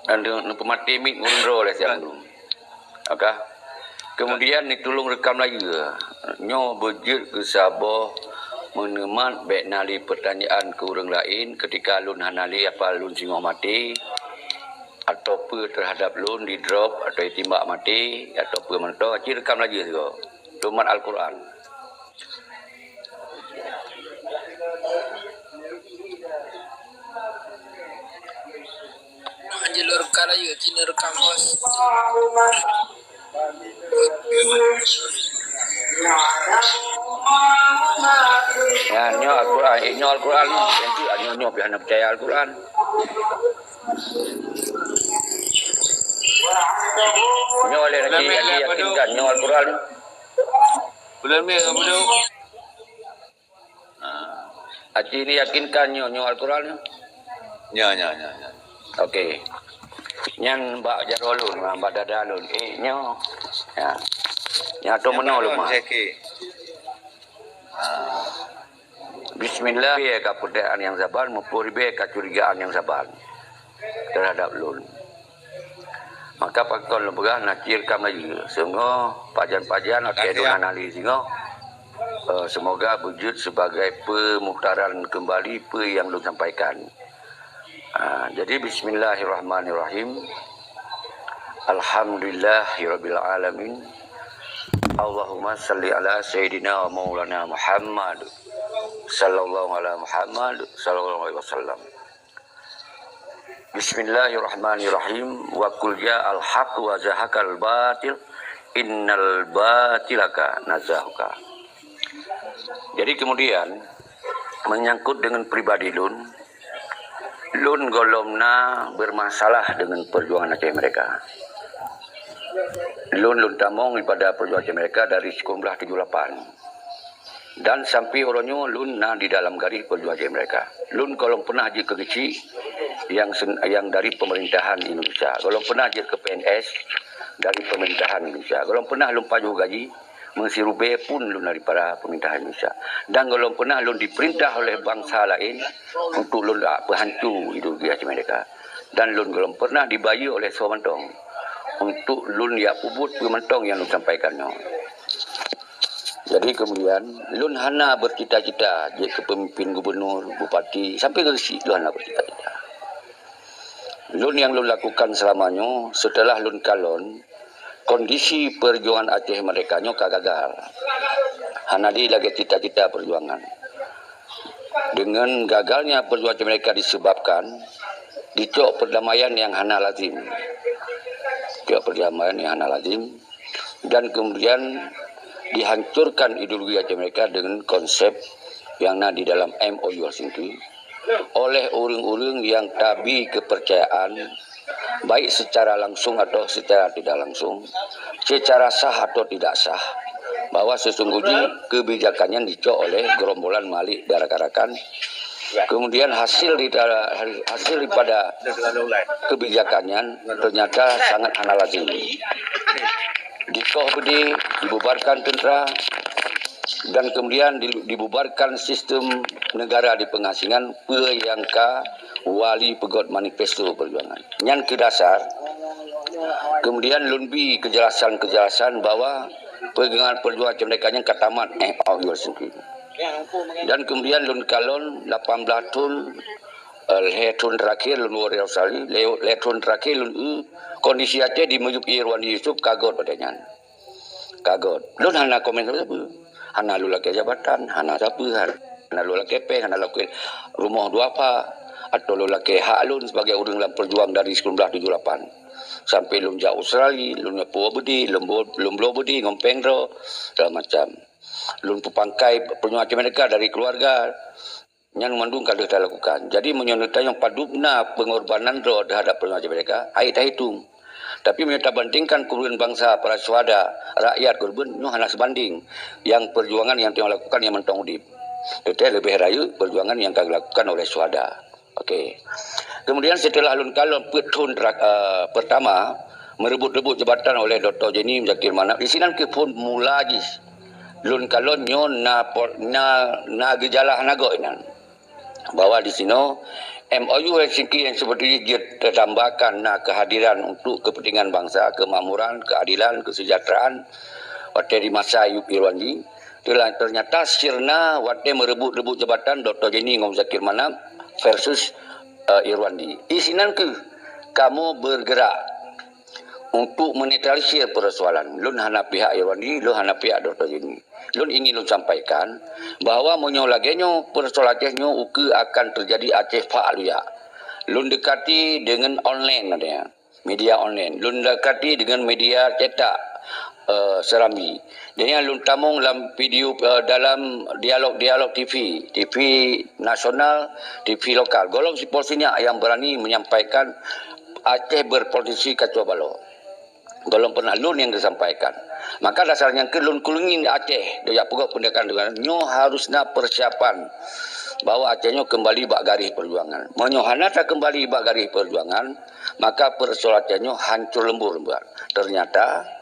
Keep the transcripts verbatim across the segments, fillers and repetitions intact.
Neupeumati mic ngon droe lé siang dum. Oke. Kemudian neutulông reukam laju. Nyoe beujeuet keu saboh meuneumat bék na lé peutanyaan keu ureuëng laén ketika lôn hana lé apa lôn singoh maté, atau peue teuhadap lôn di drop atau timbak maté, atau peue mantong, ci reukam laju sigoe. Teumat Al-Quran. Anjir, lôn reukam laju, ci neureukam, bos. Ya, nyoe Al-Quran, eh, nyoe Al-Quran. Nanti nyoe, nyoe pih hana percaya Al-Quran. Nyoe lé lagi, lagi yakinkan, nyoe Al-Quran. Bulan Mei, apa tu? Aci ni yakinkan nyoe, nyoe Al-Quran nyoe? Nyoe, nyoe, nyoe, nyoe. Oke. Nyan bak jaroe lôn, bak dada lôn. Eh, nyoe. Ya. Nyan atau meunoe lôn mah. Bismillah, ka peudaan nyang saban, muphom ribée ka curigaan nyang saban terhadap lôn. Maka pakon lôn peugah na ci reukam laju. Sunggoh pajan-pajan até lôn analis singoh, eh, semoga beujeuet sebagai peumuhtaran kembali peue nyang lôn sampaikan. Ah, jadi bismillahirrahmanirrahim. Alhamdulillahirabbil alamin. Allahumma salli ala sayyidina wa maulana Muhammad sallallahu ala Muhammad sallallahu alaihi wasallam. Bismillahirrahmanirrahim. Wa qul ja'al haq wa zahaqal batil, innal batila kana zahuqa. Jadi kemudian, menyangkut dengan pribadi lôn, lôn gohlom na bermasalah dengan perjuangan Aceh Merdeka. Lôn, lôn tamong daripada perjuangan Aceh Merdeka dari sikureueng blaih tujoh lapan. Dan sampai uroe nyoe lôn na di dalam garis perjuangan Aceh Merdeka. Lôn gohlom pernah jeuet keu geuchik nyang sen-, nyang dari pemerintahan Indonesia. Gohlom pernah jeuet keu P N S dari pemerintahan Indonesia. Gohlom pernah lôn pajoh gaji meusiribée pun lôn daripada pemerintahan Indonesia. Dan gohlom pernah lôn diperintah oleh bangsa laén untuk lôn peuhanco ideologi Aceh Merdeka. Dan lôn gohlom pernah dibayeue oleh soe mantong untuk lôn jak peubuet peue mantong nyang lôn sampaikan nyoe. Jadi kemudian, lôn hana bercita-cita jeuet keu pemimpin gubernur, bupati, sampai keu geuchik lôn hana bercita-cita. Lôn nyang lôn lakukan selama nyoe, setelah lôn kalon, kondisi perjuangan Aceh Merdeka nyoe ka gagal. Hana di lagée cita-cita perjuangan. Dengan gagalnya perjuangan Aceh Merdeka disebabkan dicok perdamaian yang hana lazim. Dicok perdamaian yang hana lazim. Dan kemudian dihancurkan ideologi Aceh Merdeka dengan konsep yang na di dalam M O U Helsinki oleh ureuëng-ureuëng yang tabi kepercayaan, baik secara langsung atau secara tidak langsung, secara sah atau tidak sah, bahwa sesungguhnya kebijakan nyan dicok oleh gerombolan Malik dan rakan-rakan. Kemudian hasil di, hasil daripada kebijakan nyan ternyata sangat hana lazim. Dikoh beudé, dibubarkan tentera, dan kemudian di-, dibubarkan sistem negara di pengasingan, peue nyang ka Wali peugot manifesto perjuangan. Nyan keu dasar, kemudian lôn bi kejelasan-kejelasan bahwa perjuangan, perjuangan Aceh Merdeka nyan ka tamat, eh, awak Yusuf. Dan kemudian lôn kalon lapan belas thon, eh, lhée thon terakhir lôn woe di Australia, lhée, lhée thon terakhir lôn eu kondisi Aceh di miyueb ié Irwandi Yusuf ka göt pada nyan. Ka göt. Lôn hana komen sapeue-sapeue. Hana lôn lakée jabatan, hana sapeue, hana lôn lakée péng, hana lakée rumoh duafa, atau lôn lakée hak lôn sebagai ureuëng lam perjuang dari sikureueng blaih tujoh lapan. Sampai lôn jak Australia, lôn nyoe po beudé, lôn bo-, lôn bloe beudé ngon péng droe, segala macam. Lôn peupangkai perjuangan Aceh Merdeka dari keluarga. Nyan mandum ka lheueh talakukan. Jadi, meunyoe neutanyong padubna peungorbanan droe teuhadap perjuangan Aceh Merdeka, hana tahitong. Tapi, meunyoe tabandingkan keureubeuen bansa, para syuhada, rakyat keureubeuen, nyoe hana seubanding nyang perjuangan nyang teungoh lakukan nyang mantong udeb. Teuntée leubeh rayeuk perjuangan nyang ka geulakukan oleh syuhada. Oke. Kemudian, setelah lôn kalon peuet thon tera-, eh, pertama, meureubot-reubot jabatan oleh Doktor Jenny Muzakir Manaf, di sinan keuh phon mula jih lôn kalon nyoe na por-, na, na geujalah na goe inan. Bahwa di sinoe M O U Helsinki nyang seperti jih teutambahkan na kehadiran untuk kepentingan bangsa, kemakmuran, keadilan, kesejahteraan watée di masa Ayyub Irwandi. Teula-, ternyata sirna watée meureubot-reubot jabatan Doktor Jenny ngon Muzakir Manaf versus, eh, Irwandi. Di sinan kheueh kamoe bergerak untuk menetralisir persoalan. Lôn hana pihak Irwandi, lôn hana pihak Doktor Jenny. Lôn ingin lôn sampaikan bahwa meunyoe lagée nyoe persoalan Aceh nyoe ukeue akan terjadi Aceh Pak Luyak. Lôn dekati dengan online ada ya. Media online. Lôn dekati dengan media cetak, eh, Serambi. Dan yang lôn tamong dalam video, eh, dalam dialog-dialog T V, T V nasional, T V lokal. Gohlom sipol sinyak yang berani menyampaikan Aceh berpotensi kacau balau. Gohlom pernah lôn yang disampaikan. Maka dasar nyang keu lôn kulungi Aceh, dia peugah pendidikan dengan nyoe harus na persiapan bahwa Aceh nyoe kembali bak garis perjuangan. Meunyoe hana takembali bak garis perjuangan, maka persoalan Aceh nyoe hancur lembur buat. Ternyata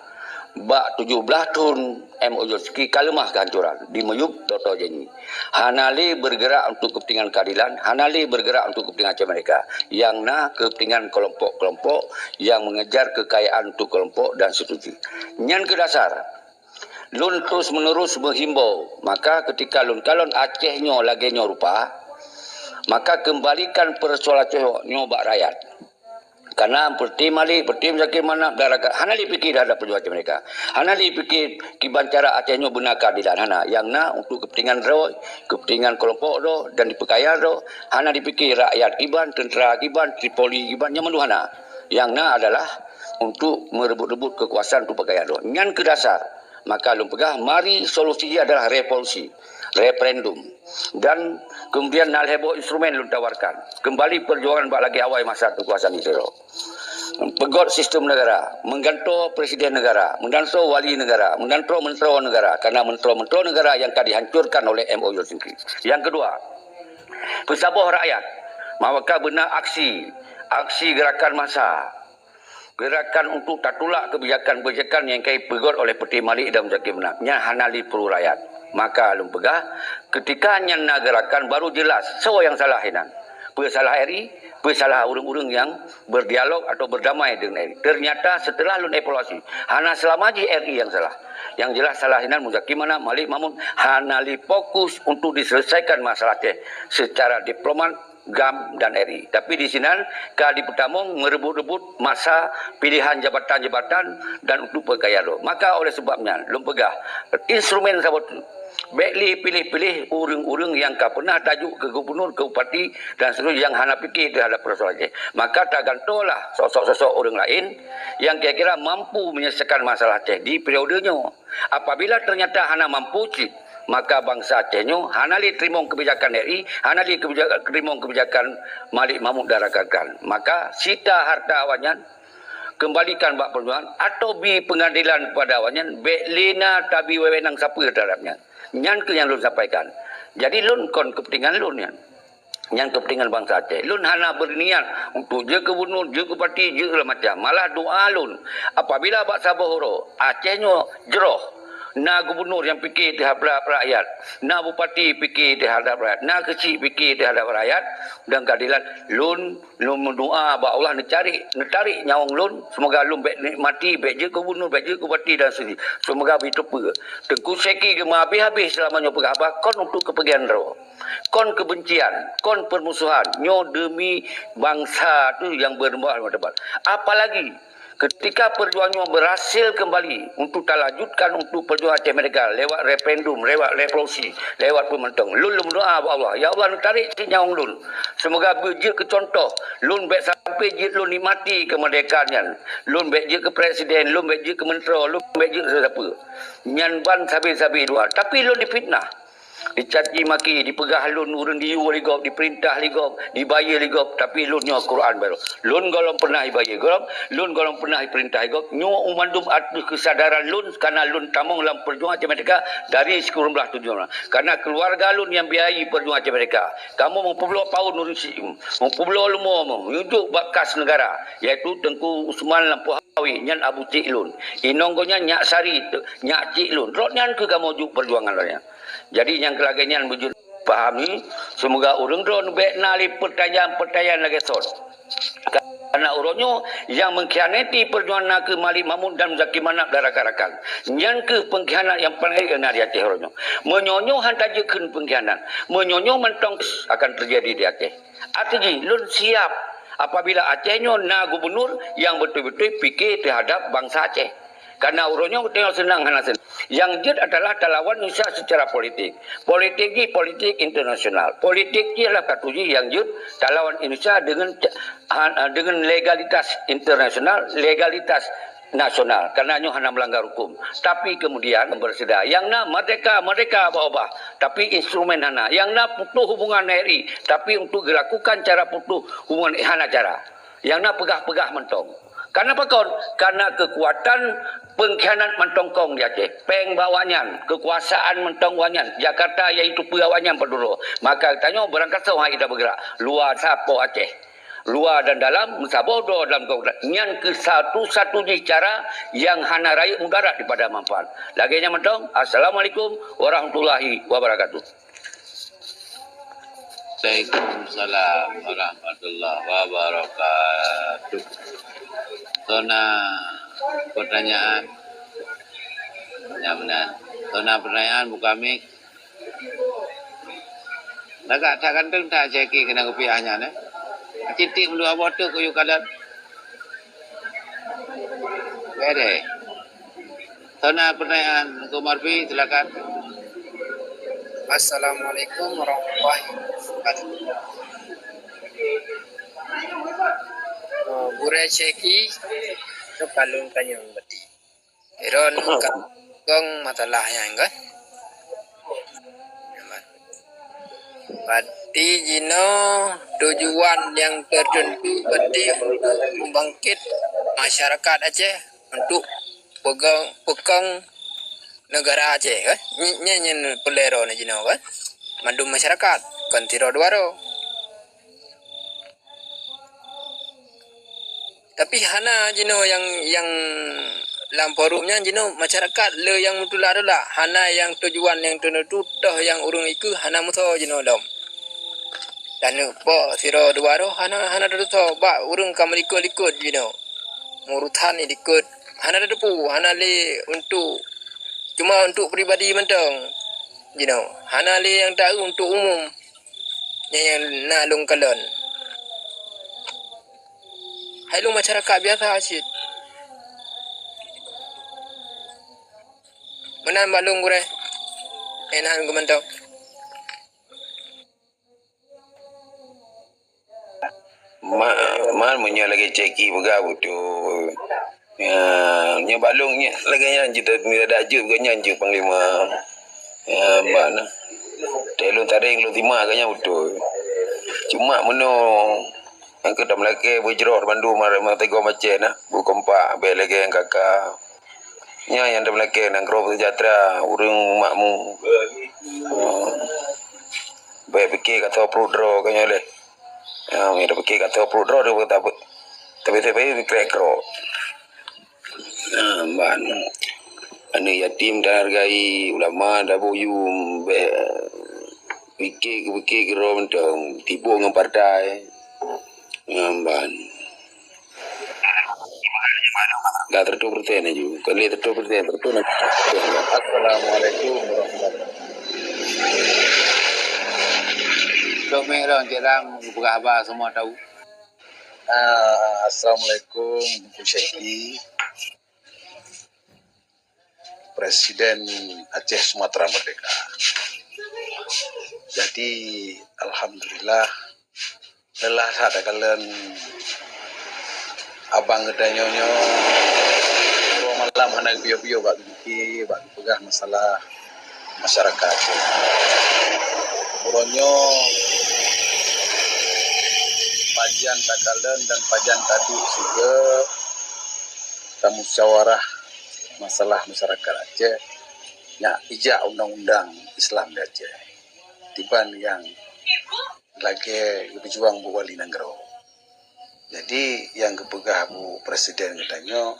bak tujuh belas thon M O U Helsinki ka leumah kehancuran di miyueb Doktor Jenny. Hana lé bergerak untuk kepentingan keadilan, hana lé bergerak untuk kepentingan Aceh Merdeka. Yang na kepentingan kelompok-kelompok yang mengejar kekayaan untuk kelompok dan seterusnya. Nyan keu dasar lôn terus-menerus menghimbau, maka ketika lôn kalon Aceh nyoe lagée nyoe rupa, maka kembalikan persoalan Aceh nyoe bak rakyat. Karena peuti Malik, peuti Muzakir Manaf, dan rakyat hana lé pikir terhadap perjuangan Aceh Merdeka. Hana lé pikir kiban cara Aceh nyoe beuna keadilan, hana. Yang na untuk kepentingan droe, kepentingan kelompok droe dan dipeukayae droe, hana dipikir rakyat kiban, tentera kiban, Tripoli kiban, nyan mandum hana. Yang na adalah untuk merebut-rebut kekuasaan untuk peukayae droe. Nyan keu dasar. Maka lôn peugah, mari solusi jih adalah revolusi, referendum. Dan kemudian na lhée boh instrumen lôn tawarkan. Kembali perjuangan bak lagée awai masa Teungku Hasan di Tiro. Peugét sistem negara, menggantoe presiden negara, menggantoe wali negara, menggantoe menteri negara, karena menteri-menteri negara yang ka dihancurkan oleh M O U Helsinki. Yang kedua, peusaboh rakyat, maka beuna aksi, aksi gerakan massa, gerakan untuk tatulak kebijakan-kebijakan yang ka ipeugét oleh Peuti Malik dan Muzakir Manaf. Nyan hana lé peureulee rakyat. Maka lôn peugah, ketika nyan na gerakan, baru jelas soe nyang salah inan. Peue salah R I, peue salah ureuëng-ureuëng nyang berdialog atau berdamai dengan R I. Ternyata setelah lôn evaluasi, hana seulama jih R I nyang salah. Nyang jelas salah inan Muzakir Manaf, Malik Mahmud hana lé fokus untuk diselesaikan masalah Aceh secara diplomat, GAM dan R I. Tapi di sinan ka dipeutamong meureubot-reubot masa pilihan jabatan-jabatan dan untuk peukayae droe. Maka oleh sebab nyan, lôn peugah, instrumen saboh teuk, bék lé piléh-piléh ureuëng-ureuëng nyang ka peunah tajok keu gubunur, keu bupati dan seterusnya nyang hana pike teuhadap persoalan Aceh. Maka tagantoe lah sosok-sosok ureuëng laén nyang kira-kira mampu menyelesaikan masalah Aceh di periode nyoe. Apabila ternyata hana mampu cit, maka bansa Aceh nyoe hana lé teurimong kebijakan R I, hana lé kebijak-, teurimong kebijakan Malik Mahmud dan rakan-rakan. Maka sita harta awaknyan, kembalikan bak perjuangan atau bi pengadilan kepada awaknyan, bék lé na tabi wewenang sapeue terhadap nyan. Nyan keuh nyang lôn sampaikan. Jadi lôn kon kepentingan lôn nyan. Nyang kepentingan bansa Aceh. Lôn hana berniat untuk jeuet keu gubunur, jeuet keu bupati, jeuet segala macam. Malah doa lôn, apabila bak saboh uroe Aceh nyoe jroh, na gubunur nyang pike teuhadap rakyat, na bupati pike teuhadap rakyat, na keuchik pike teuhadap rakyat dan keadilan, lôn, lôn meudoa bak Allah neucari, neutarék nyawöng lôn, seumoga lôn bék nikmati, bék jeuet keu gubunur, bék jeuet keu bupati dan seterusnya. Seumoga beuteupeue. Teungku Syeki geumeuhabéh-habéh seulama nyoe peugah haba kon untuk keupeugéan droe. Kon keubencian, kon peurmusohan, nyoe deumi bansa teuh nyang beureumbah meuteumpat. Apalagi ketika perjuangan nyoe berhasil kembali untuk talanjutkan untuk perjuangan Aceh Merdeka lewat referendum, lewat revolusi, lewat peumantong. Lôn, lôn meudoa bak Allah, "Ya Allah, neutarék cit nyawöng lôn. Seumoga beujeuet keu cuntoh, lôn bék sampai jeuet lôn nikmati keumeurdekaan nyan. Lôn bék jeuet keu presiden, lôn bék jeuet keu menteri, lôn bék jeuet keu sapeue." Nyan ban sabe-sabe doa. Tapi lôn difitnah. Dicaci maki, dipeugah lôn ureuëng diyue lé gob, dipeurintah lé gob, dibayeue lé gob, tapi lôn nyoe Quran barô. Lôn gohlom peunah ibayeue gob, lôn gohlom peunah ipeurintah lé gob. Nyoe mandum ateueh keusadaran lôn, karena lôn tamong lam perjuangan Aceh Merdeka dari sikureueng blaih tujoh blaih. Karena keuluwarga lôn nyang biayai perjuangan Aceh Merdeka. Kamoe meupeubloe paun ureuëng si, meupeubloe leumo, meununjuk bak kas negara, yaitu Teungku Usman Lampôh Awi, nyan abu cik lôn. Inong gobnyan nyak sari, nyak cik lôn. Rot nyan keuh kamoe jok perjuangan lôn nyan. Jadi nyang keu lagée nyan beujeuet Pahami, seumoga ureuëng droe bèk na lé peutanyaan-peutanyaan lagèe son. Karena uroe nyoe nyang mengkhianati perjuangan nakeuh Malik Mahmud dan Zaki Manaf dan rakan-rakan. Nyan keuh pengkhianat nyang paleng rayeuk na di Aceh uroe nyoe. Meunyoe nyoe han tajeuet kheun pengkhianat, meunyoe nyoe mantong akan terjadi di Aceh. Arti jih, lôn siap apabila Aceh nyoe na gubunur nyang beutôi-beutôi pike teuhadap bansa Aceh. Karena uroe nyoe teuh seunang hana seunang. Nyang jeuet adalah talawan Indonesia secara politik. Politik jih politik internasional. Politik jih lah katu jih nyang jeuet talawan Indonesia dengan, dengan legalitas internasional, legalitas nasional. Karena nyoe hana melanggar hukum. Tapi kemudian berseda. Nyang na merdeka, merdeka bah-bah. Tapi instrumen hana. Nyang na putus hubungan R I. Tapi untuk dilakukan cara putus hubungan hana cara. Nyang na peugah-peugah mantong. Karena pakon? Karena kekuatan pengkhianat mantong kong di Aceh. Pèng bak awaknyan, kekuasaan mantong awaknyan. Jakarta nyang jiteupeue awaknyan padum droe. Maka tanyoe beurangkat soe hai ita beugeurak. Luwa sapo Aceh. Luwa dan dalam meusaboh droe dalam kong. Nyan keuh satu-satu jih cara nyang hana rayeuk mudarat dipada manfaat. Lagèe nyan mantong. Assalamualaikum warahmatullahi wabarakatuh. Waalaikumsalam warahmatullahi wabarakatuh. Sona pertanyaan. Ya benar. Sona pertanyaan buka mic. Lagak that ganteng that Syeki keunan kupiah nyan, eh. Citik meudua boh teuk kuyue kalon. Bede. Sona pertanyaan Teungku Marfi, silakan. Assalamualaikum warahmatullahi wabarakatuh. Oh, Gurèe Syeki, tu kalon tanyong berarti. Iron ka kong masalah nyan kan? Berarti jinoe tujuan nyang tertentu berarti untuk membangkit masyarakat Aceh untuk pegang, pegang negara Aceh kan? Nyan, nyan, nyan peulero na jinoe kan? Mandum masyarakat, kon sidroe dua droe. Tapi hana jinoe nyang, nyang lam forum nyan jinoe masyarakat le nyang meutulak-tulak, hana nyang tujuan nyang teuneuk toh nyang ureuëng ikeue hana meusoe jinoe lom. Dan po sidroe dua droe hana, hana teusoe bak ureuëng ka meulikot-likot jinoe. Meurutan likot hana teupeu, hana le untuk, cuma untuk pribadi mantong jinoe. Hana le nyang taeu untuk umum. Nyang, nyang na lôn kalon. Hai lôn masyarakat biasa cit. Meunan bak lôn gurèe. Enan geumantong. Ma, man meunyoe lagèe Syeki peugah beutôi. Ya, nyoe bak lôn nyoe lagèe nyan jeuet, meunyoe dak jeuet gobnyan jeuet panglima. Ya, ban. Teu lôn tareng lôn simak gobnyan beutôi. Cuma meunoe nyang keu tameulakèe beujroh bandum areumak teugom Aceh na, beukompak bèk lagèe nyang ka-ka. Nyan nyang tameulakèe nanggroe seujahteura, ureueng makmu. Bèk pike ka tho pruet droe gobnyan lé. Ha, meunyoe tapike ka tho pruet droe, tapi, tapi, tapi krek-krok. Ha, ban. Aneuk yatim tahargai, ulama taboh yum, bèk pike keu-pike keudroe mantong, sibok ngon partai. Ha, ban. Dah seratus persen laju. Bukan lé seratus persen, seratus enam puluh persen. Assalamualaikum warahmatullahi wabarakatuh. Tok Mek Rong, Cik Ram, peugah haba semua tahu. Ah, Assalamualaikum, Teungku Syeki. Presiden Aceh Sumatera Merdeka. Jadi, alhamdulillah, lelah that takalon abang geutanyoe nyoe, dua malam hana geubiyeu-biyeu bak geupike, bak geupeugah masalah masyarakat Aceh. Uroe nyoe pajan takalon dan pajan taduek sigoe tamusyawarah masalah masyarakat Aceh nyak ijak undang-undang Islam di Aceh. Tiban nyang lagèe geupeujuang buet wali nanggroe. Jadi, nyang geupeugah buet presiden geutanyoe,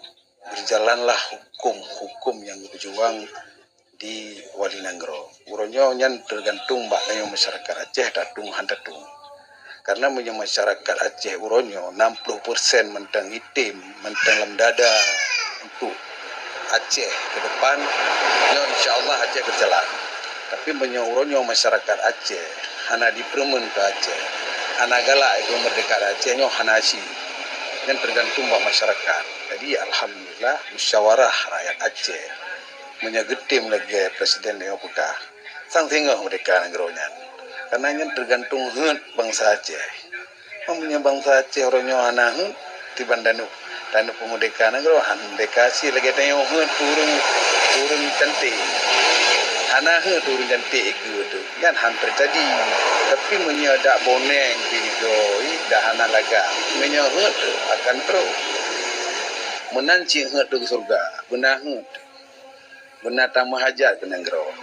berjalanlah hukum-hukum nyang geupeujuang wali nanggroe. Uroe nyoe nyan teugantung bak tanyoe masyarakat Aceh, tatueng han tatueng. Karena meunyoe masyarakat Aceh uroe nyoe enam puluh persen mantong item, mantong lam dada untuk Aceh ke depan, nyoe insya Allah Aceh geujalan. Tapi meunyoe uroe nyoe masyarakat Aceh hana dipeureumeun keu Aceh, hana galak keu merdeka Aceh, nyoe hana asie. Nyan teugantung bak masyarakat. Jadi alhamdulillah, musyawarah rakyat Aceh meunyoe geutem lagèe presiden nyoe peugah, sang singoh merdeka nanggroe nyan. Karena nyan teugantung heuet bansa Aceh. Meunyoe bansa Aceh uroe nyoe hana heuet, tiban tanyoe, tanyoe peumerdeka nanggroe, han merdeka asie lagèe tanyoe heuet ureueng, ureueng cantik. Hana heuet ureueng cantik keue teuh, nyan han teujadi. Tapi meunyoe dak boneng pih jidoi, dak hana lagak, meunyoe heuet akan trok. Meunan cit heuet teuh keu syeuruga, beuna heuet. Beuna tameuhajat keu nanggroe.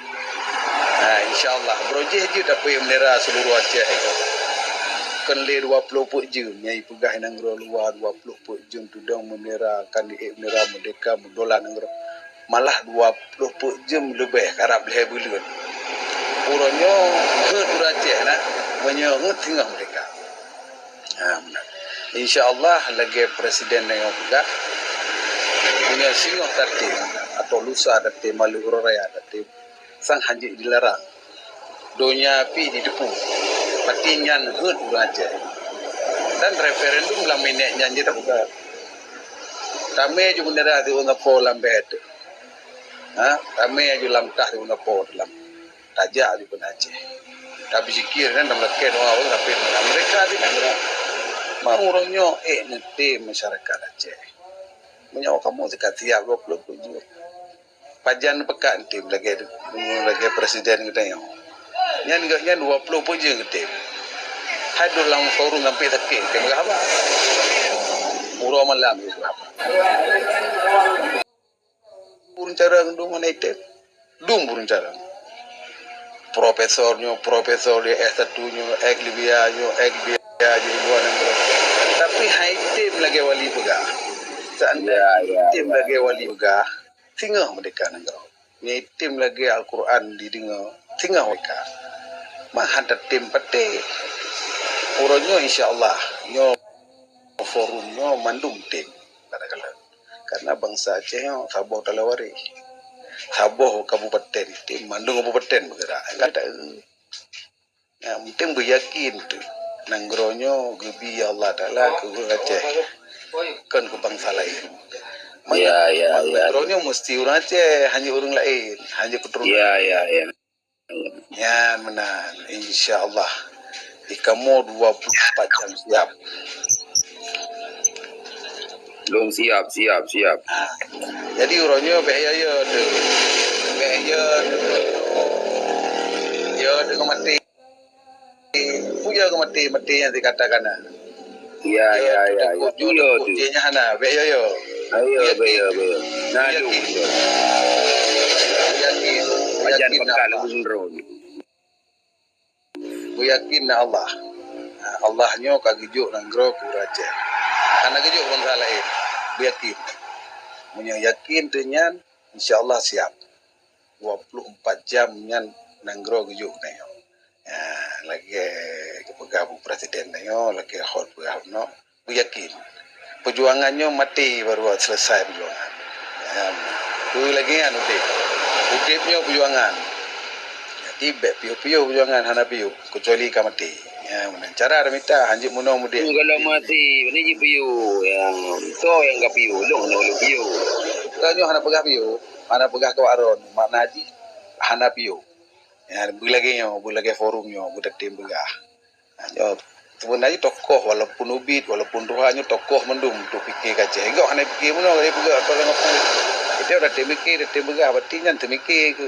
Ha, insya Allah, beurojéh jeuet apui bendera seuluruh Aceh. Kon lé dua ploh peuet jeuem, nyang ipeugah nanggroe luwa dua ploh peuet jeuem tudong bendera, kan diék bendera merdeka, meudola nanggroe. Malah dua ploh peuet jeuem leubeh karab lhèe buleuen. Uroe nyoe heuet ureueng Aceh na, meunyoe heuet singoh merdeka. Ha, meunan. Insya Allah, lagèe presiden nyang peugah, meunyoe singoh tatem, atau lusa tatem, malu uroe raya tatem, sang han jeuet dilarang. Donya pih jiteupeue. Pasti nyan heuet ureueng Aceh. Dan referendum lam minèt nyan jeuet tapeugah. Tamè ju bendera siuroe sapo lam bèe teuh. Ha? Tamè ju lam tah siuroe sapo teuh lam. Tajak ju keu Aceh. Tapi zikir nyan dan meulakèe doa ureueng kafé, merdeka di nanggroe. Mang ureueng nyoe ék neutem masyarakat Aceh. Meunyoe kamoe sikat siap dua ploh peuet jeuem. Pajan peukat neutem lagèe, lagèe presiden geutanyoe. Nyan geuh nyan dua ploh peuet jeuem geutem. Hai duek lam forum sampai sakét, geutem haba. Uroe malam geutem haba. Ureueng carông dum hana item. Dum ureueng carông. Profesor nyoe, profesor di S satu nyoe, S dua nyoe, S dua nyoe, S dua nanggroe. Tapi han item lagèe wali peugah. Seandai item lagèe wali peugah, singoh merdeka nanggroe. Nyan item lagèe Al-Quran dideungoe, singoh merdeka. Mah han tatem patéh. Uroe nyoe insya Allah, nyoe forum nyoe mandum tem. Katakanlah. Karena bansa Aceh nyoe saboh taloe waréh. Saboh kabupaten, item mandum kabupaten beugerak. Enggak ada. Nyang penting beuyakin teuh, nanggroe nyoe geubi Allah Taala keu ureueng Aceh, kon keu bansa laén. Ya, ya, ya. Nanggroe nyoe meusti ureueng Aceh, hana ureueng laén, hana keuturonan. Ya, ya, ya. Nyan meunan, insya Allah. Di kamoe dua puluh empat jam siap. Lôn siap, siap, siap. Ha. Jadi uroe nyoe bèk yo-yo teuh. Bèk yo teuh. Yo teuh maté. Peue yo keu maté, maté nyang dikatakan na. Ya, ya, ya, ya. Yo teuh. Jih nyan hana, bèk yo-yo. Ayo, bèk yo, bèk yo. Nah, yakin. Yakin. Pajan yakin pekat Allah. Lôn droe. Beuyakin na Allah. Allah nyoe ka geujok nanggroe keu ureueng Aceh. Hana geujok bansa laén. Beuyakin. Meunyoe yakin teuh nyan, insya Allah siap. Dua puluh empat jam nyan nanggroe geujok na nyoe. Ya, lagèe geupeugah bu presiden na nyoe, lagèe hot peugah bunoe. Beuyakin, peujuangan nyoe maté baru selesai peujuangan. Nyan, peue lagèe nyan udép. Udép nyoe peujuangan. Jadi, bèk piôh-piôh peujuangan, hana piôh, keucuali ka maté. Nyan, meunan cara tamita, hanjeuet meunoe udép. Kalau maté, mana jeuet piôh? Ya, soe nyang ka piôh? Lôn hana lôn piôh. Tanyoe hana peugah piôh, hana peugah keu Aaron, makna jih hana piôh. Ya, beulagèe nyoe, beulagèe forum nyoe, beutatem peugah. Nyoe, seubeunajih tokoh, walaupun ubit, walaupun tuha, nyoe tokoh mandum untuk pike keu Aceh. Gok hana pike meunoe, hana pike apa dengan pun. Kita udah teumiké, udah teumiké, berarti nyan teumiké ke.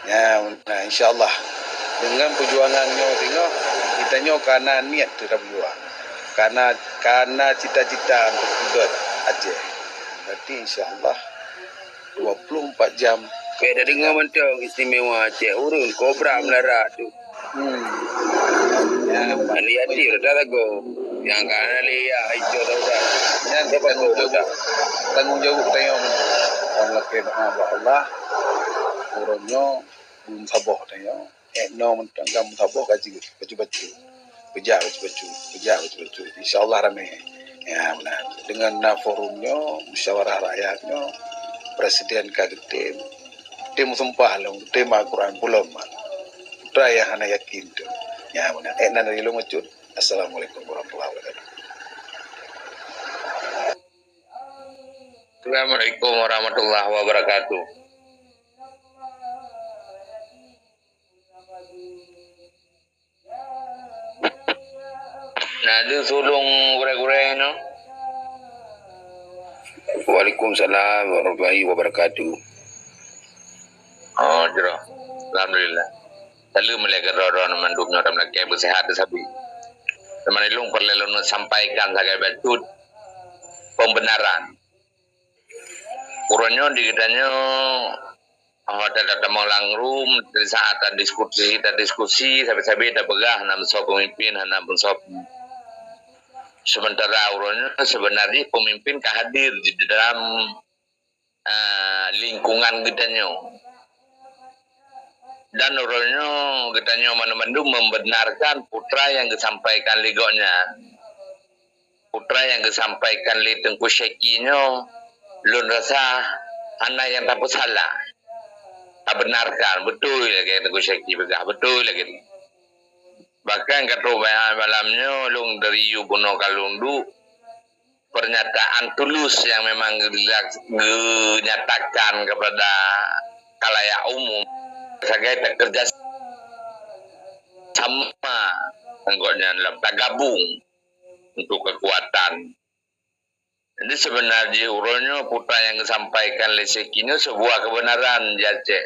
Ya, nah, insya Allah. Dengan perjuangan nyoe singoh, kita nyoe kana niat kita berjuang. Kana, kana cita-cita untuk peugöt Aceh. Berarti insya Allah, dua puluh empat jam. Bèk tadeungoe mantong istimewa Aceh, ureueng kobra meulara tu. Hmm. Ya, ahli hati udah tak lagu. Nyang ka hana lé ya, hijau dah udah. Nyan tanggung jaweueb, tanggung jaweueb tanyoe. Lam lakèe doa bak Allah. Uroe nyoe beusaboh tanyoe, eh, noe mantong ka meusaboh ka jeuet bacut-bacut. Peujak bacut-bacut, peujak bacut-bacut. Insya Allah ramé. Ya, meunan. Deungon na forum nyoe, musyawarah rakyat nyoe, presiden ka geutem, tem sumpah lom, tem Al-Quran pulom. Putra nyang hana yakin tu. Ya, meunan. Eh, nan dari lôn bacut. Assalamualaikum warahmatullahi wabarakatuh. Assalamualaikum warahmatullahi wabarakatuh. Nah, di sulung gurée-gurée nyoe. Waalaikumsalam warahmatullahi wabarakatuh. Oh, jroh. Alhamdulillah. Saleuem lé keudroe-droe mandum nyoe lam lakée beusehat sabe. Teuma lôn peureulée lôn sampaikan sagai bacut pembenaran. Uroe nyoe di geutanyoe, oh, tatamong lam rum, di saat tadiskusi, tadiskusi, sabe-sabe tapeugah hana meusoe pemimpin, hana meusoe. Sementara uroe nyoe sebenarnya pemimpin ka hadir di dalam, eh, lingkungan geutanyoe. Dan uroe nyoe geutanyoe mandum-mandum membenarkan putra nyang geusampaikan lé gobnyan. Putra nyang geusampaikan lé Teungku Syeki nyoe, lôn rasa hana nyang tapeusalah. Tabenarkan, beutôi lagée Teungku Syeki peugah, beutôi lagée nyan. Bahkan ka trok malam nyoe lôn dari yue bunoe ka lôn duek, pernyataan tulus yang memang geunyatakan kepada khalayak umum sagai takeureuja sama ngon gobnyan lom, tagabung untuk kekuatan. Jadi sebenarnya uroe nyoe putra nyang geusampaikan lé Syeki nyoe sebuah kebenaran di Aceh.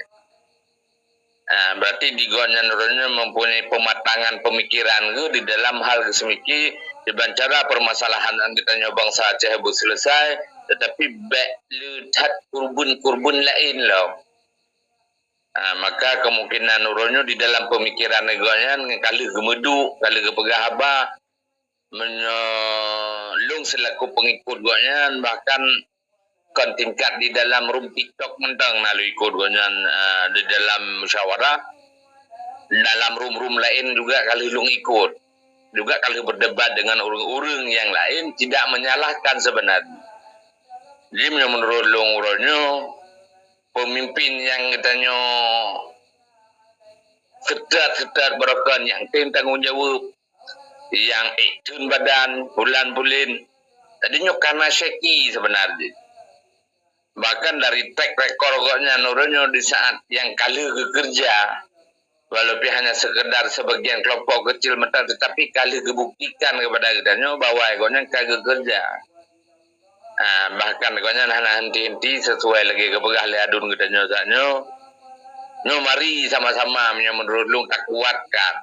Ah, berarti di gobnyan uroe nyoe mempunyai pematangan pemikiran geuh di dalam hal geuseumiké kiban cara permasalahan geutanyoe bansa Aceh beuselesai, tetapi bék le that kurban-kurban laén lom. Ah, maka kemungkinan uroe nyoe di dalam pemikiran gobnyan ka lheueh geumeuduek, ka lheueh geupeugah haba, meunyoe lôn selaku pengikut gobnyan, bahkan kon tingkat di dalam rum TikTok mantong na lôn ikut gobnyan, eh, di dalam musyawarah, dalam rum-rum laén juga ka lheueh lôn ikut, juga ka lheueh berdebat dengan ureuëng-ureuëng nyang laén, tidak menyalahkan sebenarnya. Jadi meunyoe menurut lôn uroe nyoe, pemimpin nyang geutanyoe seutôt-seutôt barokon nyang tem tanggong jaweueb, nyang ék theun badan bulan-buleuen. Jadi nyoe kana Syeki sebenarnya. Bahkan dari track record gobnyan uroe nyoe di saat nyang ka lheueh geukeureuja, walaupun hanya sekedar sebagian kelompok kecil mantong, tetapi ka lheueh geubuktikan kepada geutanyoe bahwa gobnyan ka geukeureuja. Ah, bahkan gobnyan hana henti-henti sesuai lagée geupeugah lé aduen geutanyoe saat nyoe. Nyoe mari sama-sama meunyoe menurut lôn takuatkan.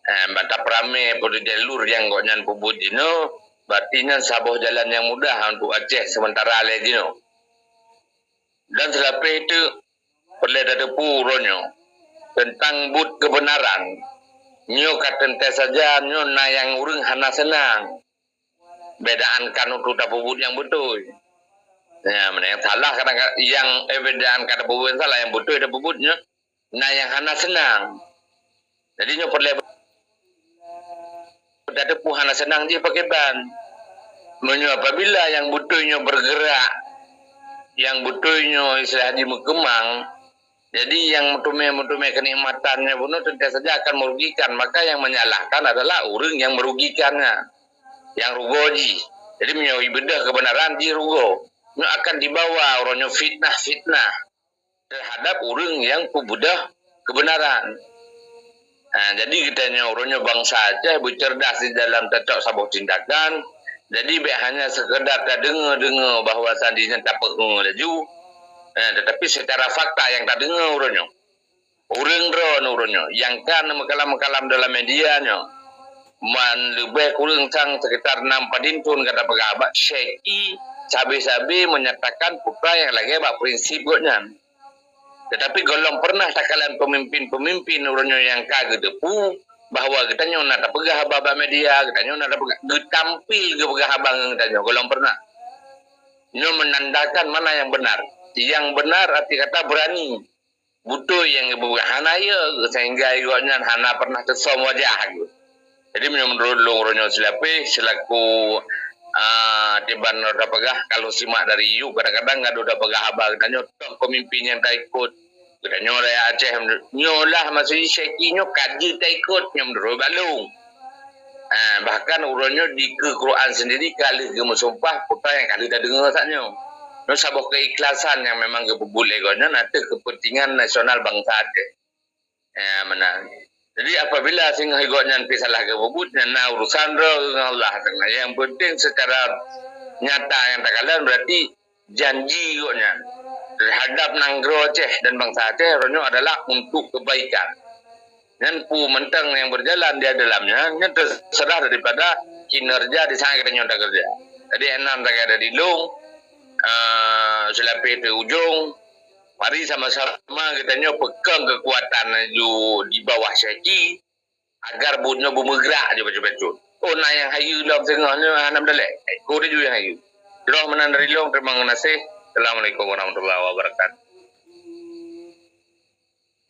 Eh, ban tapeuramé peue jalur nyang gobnyan peubuet jinoe, berarti nyan saboh jalan nyang mudah untuk Aceh sementara lé jinoe. Dan seulapeh teuk peureulée tateupeue uroe nyoe teuntang buet keubeunaran. Nyoe ka teuntée saja nyoe na nyang ureuëng hana seunang. Bék daan kan untuk tapeubuet nyang beutôi. Ya, mana nyang salah kadang-kadang, nyang, eh, bék daan kan tapeubuet nyang salah, nyang beutôi tapeubuet nyoe na nyang hana seunang. Jadi nyoe peureulée tateupeue hana seunang jih pakriban. Meunyoe apabila nyang beutôi nyoe bergerak, nyang beutôi nyoe istilah jih meukeumang, jadi nyang meuteumé-meuteumé keunikmatan nyoe bunoe teuntée saja akan merugikan, maka nyang menyalahkan adalah ureuëng nyang merugikan nyan, nyang rugoe jih. Jadi meunyoe ibeudôh keubeunaran jih rugoe, nyoe akan dibawa uroe nyoe fitnah-fitnah terhadap ureuëng nyang peubeudôh keubeunaran. Ha, jadi geutanyoe uroe nyoe bansa Aceh beucerdas di dalam tacok saboh tindakan. Jadi bék hanya sekedar tadeungoe-deungoe bahwa sandi nyan tapeu'ue laju, eh, tetapi secara fakta nyang tadeungoe uroe nyoe, ureuëng droeneuh uroe nyoe nyang ka neumeukalam-kalam dalam media nyoe, man leubeh kureueng sang sekitar nam padum thon gata peugah bak Syeki sabe-sabe menyatakan peue nyang lagée bak prinsip gobnyan. Tetapi gohlom pernah takalon pemimpin-pemimpin uroe nyoe nyang ka geuteupeue bahwa geutanyoe na tapeugah haba bak media, geutanyoe na tapeugah, geutampil geupeugah haba ngon geutanyoe, gohlom pernah. Nyoe menandakan mana nyang benar. Nyang beuna arti kata beurani. Beutôi nyang geupeugah hana yo, sehingga gobnyan hana pernah teusom wajah geuh. Jadi meunyoe meunurot lôn uroe nyoe silapeh selaku, ah, tiban roda peugah, kalau simak dari yub kadang-kadang gadoh da peugah haba geutanyoe toh pemimpin nyang taikot. Geutanyoe rakyat Aceh nyoe lah maksudnya Syeki nyoe ka jeuet taikot nyoe meunurot bak lôn. Ah, bahkan uroe nyoe dikeue Quran sendiri ka lheueh geumeusumpah peue nyang ka lheueh tadeungoe saat nyoe. Nyoe saboh keikhlasan nyang memang geupeubuet lé gobnyan ateueh kepentingan nasional bansa Aceh. Ya, meunan. Jadi apabila singoh gobnyan pi salah geupeubuet, nyan na urusan droe ngon Allah. Nyang penting secara nyata nyang takalon berarti janji gobnyan terhadap nanggroe Aceh dan bansa Aceh uroe nyoe adalah untuk kebaikan. Nyan peue mantong nyang berjalan di dalamnya, nyan terserah daripada kinerja di saat geutanyoe takeureuja. Jadi, hana lagèe dari lôn, eh, silapeh teu ujong, mari sama-sama geutanyoe peukong keukuatan laju di bawah Syeki, agar buet nyoe beumeugrak laju bacut-bacut. Oh, na nyang hayeue lom singoh nyoe hana meudalek. Ék, ku laju nyang hayeue. Jroh meunan dari lôn, terima kasih. Assalamualaikum warahmatullahi wabarakatuh.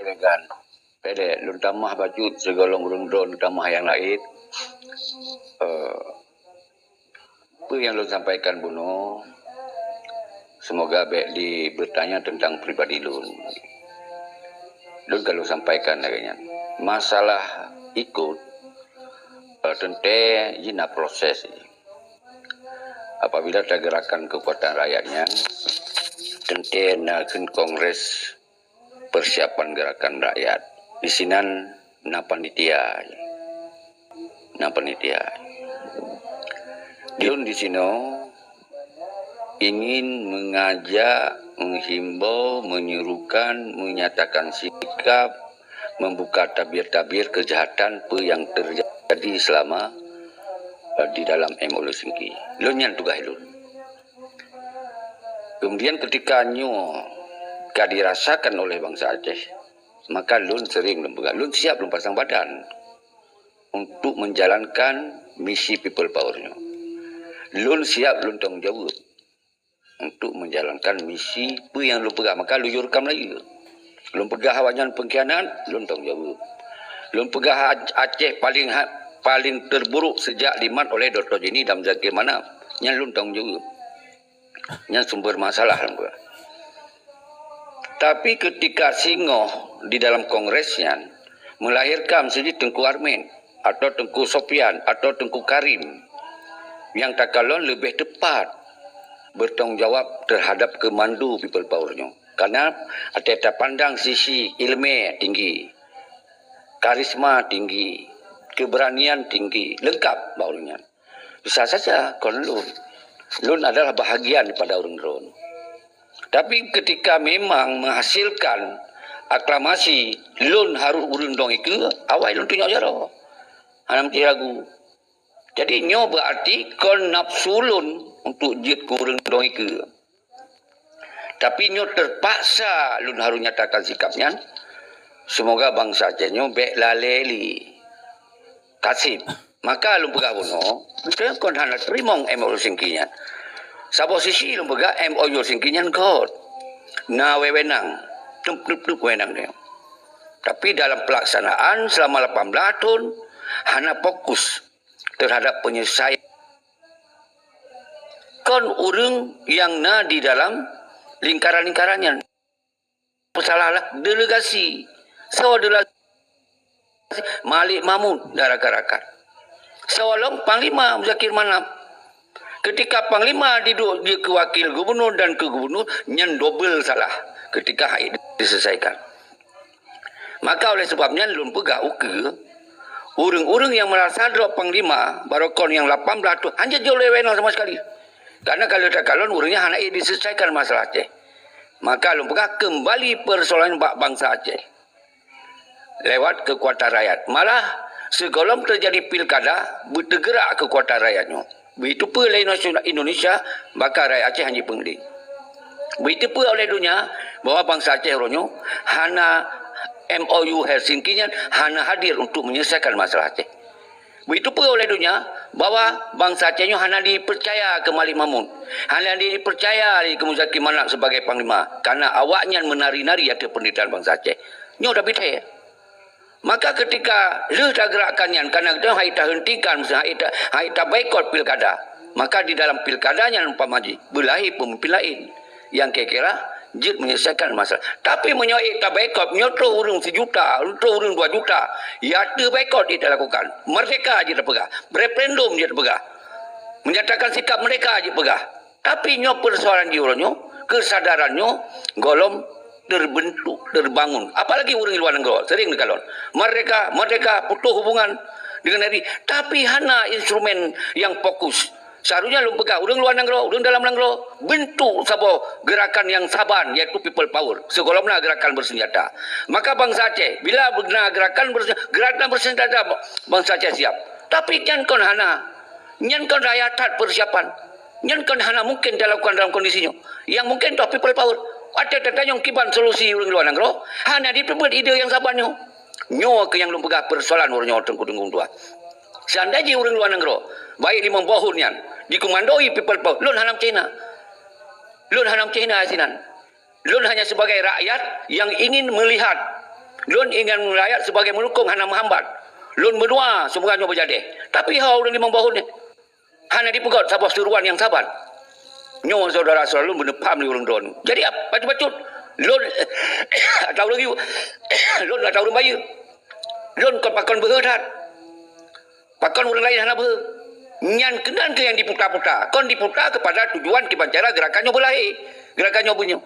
Elegan. Pedek, lôn tamah bacut sigohlom ureueng droen tamah nyang laén. Eh, peue nyang lôn sampaikan bunoe, semoga bèk dibeutanya teuntang pribadi lôn. Lôn ka lôn sampaikan lagèe nyan. Masalah ikot, eh, teuntèe jih na proses. Apabila tageurakan keukuatan rakyat nyan, teuntèe na kheun kongres persiapan gerakan rakyat. Disinan na panitia. Na panitia. Lôn disinoe ingin mengajak, menghimbau, menyerukan, menyatakan sikap, membuka tabir-tabir kejahatan peue nyang terjadi selama, eh, di dalam M O U Helsinki. Lôn nyan tugaih lôn. Kemudian ketika nyoe ka dirasakan oleh bansa Aceh, maka lôn sering lôn peugah, lôn siap lôn pasang badan untuk menjalankan misi people power nyoe. Lôn siap lôn tanggung jaweueb untuk menjalankan misi peue nyang lôn peugah, maka lôn yue rekam laju. Lôn peugah awaknyan pengkhianat, lôn tanggung jaweueb. Lôn peugah Ac-, Aceh paling ha-, paling terburuk sejak dimat oleh Doktor Jenny dan Zakir Manaf. Nyan lôn tanggung jaweueb. Nyan sumber masalah lôn peugah. Tapi ketika singoh di dalam kongres nyan melahirkan miseujih Teungku Armet atau Teungku Sopian atau Teungku Karim, nyang takalon leubeh teupat bertanggung jawab terhadap keumando people power nyoe. Karena até tapandang sisi ileumèe tinggi, karisma tinggi, keberanian tinggi, leungkap bak ureueng nyan. Bisa saja kon lôn. Lôn adalah bahagian daripada ureueng droen. Tapi ketika memang menghasilkan aklamasi, lôn harôh ureueng dong ikeue, awai lôn tunyok jaroe. Hana meusti ragu. Jadi nyoe berarti kon nafsu lôn untuk jeuet keu ureueng dong ikeue. Tapi nyoe terpaksa lôn harôh nyatakan sikap nyan. Semoga bansa Aceh nyoe bèk lalè lé. Kaseb. Maka lôn peugah bunoe, beutôi kon hana teurimong M O U Helsinki nyan. Saboh sisi lôn peugah M O U Helsinki nyan göt. Na wewenang, teup-teup-teup wewenang nyoe. Tapi dalam pelaksanaan selama lapan belas thon hana fokus terhadap penyelesaian kon ureueng nyang na di dalam lingkaran-lingkaran nyan. Masalah lah delegasi. Soe delegasi? Malik Mahmud dan rakan-rakan. Soe lom Panglima Muzakir Manaf. Ketika Panglima diduek jeuet keu wakil gubernur dan keu gubernur, nyan dobel salah ketika hak diselesaikan. Maka oleh sebab nyan lôn peugah ukeue, ureueng-ureueng nyang meurasa droe Panglima, barokon nyang lapan belas thon hana jeuet lé wewenang sama sekali. Karena kalau takalon ureueng nyan hana ék diselesaikan masalah Aceh. Maka lôn peugah keumbali peusoalan bak bansa Aceh lewat keukuatan rakyat. Malah sigohlom teujadi pilkada, beuteugerak keukuatan rakyat nyoe. Beuteupeue lé nasional Indonesia, bahkan rakyat Aceh hana jipeungli. Beuteupeue oleh donya bahwa bansa Aceh uroe nyoe hana M O U Helsinki nyan hana hadir untuk menyelesaikan masalah Aceh. Beuteupeue oleh donya bahwa bansa Aceh nyoe hana jipeucaya keu Malik Mahmud, hana jipeucaya lé keu Muzakir Manaf sebagai panglima, karena awaknyan meunari-nari ateueh peunderitahan bansa Aceh. Nyoe tapi thèe. Maka ketika lheueh tageurakkan nyan, karena geutanyoe hai tahentikan, hai ta-, hai taboikot pilkada, maka di dalam pilkada nyan umpama jih beulahé peumimpin laén nyang kira-kira jeuet menyelesaikan masalah. Tapi meunyoe ék taboikot, nyoe troh ureuëng sijuta, troh ureuëng dua juta, ya teuboikot ék talakukan. Merdeka jeuet tapeugah, referendum jeuet tapeugah, menyatakan sikap merdeka jeuet peugah. Tapi nyoe peusoalan jih uroe nyoe, keusadaran nyoe gohlom terbentuk, terbangun. Apalagi ureuëng luwa nanggroe sering neukalon, merdeka, merdeka, putoh hubungan dengan negeri, tapi hana instrumen nyang fokus. Seharusnya lôn peugah, ureuëng luwa nanggroe, ureuëng dalam nanggroe, bentuk saboh gerakan nyang saban, yaitu people power. Sigohlom na gerakan bersenjata. Maka bansa Aceh, bila na gerakan berse-, gerakan bersenjata, bansa Aceh siap. Tapi nyan kon hana. Nyan kon raya that persiapan. Nyan kon hana mungkin dilakukan dalam kondisi nyoe. Nyang mungkin toh people power. Watèe tatanyong kiban solusi ureuëng luwa nanggroe, hana jipeubuet ide nyang saban nyoe. Nyoe keuh nyang lôn peugah peusoalan uroe nyoe, Teungku-teungku dua. Seandai jih ureuëng luwa nanggroe, baik limong boh thon nyan, dikomandoi people power, lôn hana meucéh na. Lôn hana meucéh na sinan. Lôn hanya sebagai rakyat nyang ingin melihat. Lôn ingin rakyat sebagai meulukong hana meuhambat. Lôn meudoa semoga nyoe beujadeh. Tapi ho ureuëng limong boh thon nyan, hana jipeugöt saboh seuruan nyang saban. Nyoe syedara-syedara lôn beuneupham lé ureuëng droeneuh. Jadi, ap-, bacut-bacut, lôn atau ureuëng yu-, lôn atau ureuëng bayeue. Lôn kon pakon beuhe that. Pakon ureuëng laén hana beuhe. Nyan keunan keuh nyang diputa-puta. Kon diputa keupada tujuan kiban cara gerakan nyoe beulahé. Gerakan nyoe beunyoe.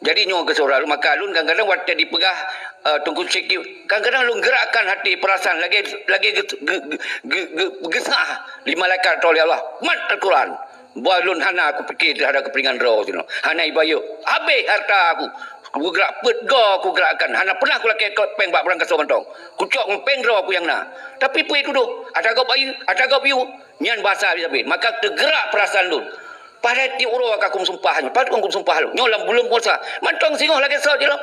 Jadi nyoe keuh syedara lôn, maka lôn kadang-kadang watèe dipeugah, eh, Teungku Syekh, kadang-kadang lôn geurakkan hati, peurasaan lagèe, lagèe ge-, ge-, ge-, ge-, geusah lé malaikat atau lé Allah. Mat Al-Quran. Bah lôn hana kupike teuhadap keupeuntengan droe sinoe. Hana ibayeue. Habéh hareuta ku. Kugeurak peuet goe kugeurakkan. Hana peunah kulakèe kot péng bak blang kasoe mantong. Kucok ngon péng droe ku nyang na. Tapi peue tudoh? Ata gob bayeue, ata gob yue. Nyan basa habéh-habéh. Maka teugeurak peurasaan lôn. Padahai tiep uroe ka kumeusumpah nyoe, pat kon kumeusumpah lôn. Nyoe lam buleuen puasa, mantong singoh lagèe soe jih lom.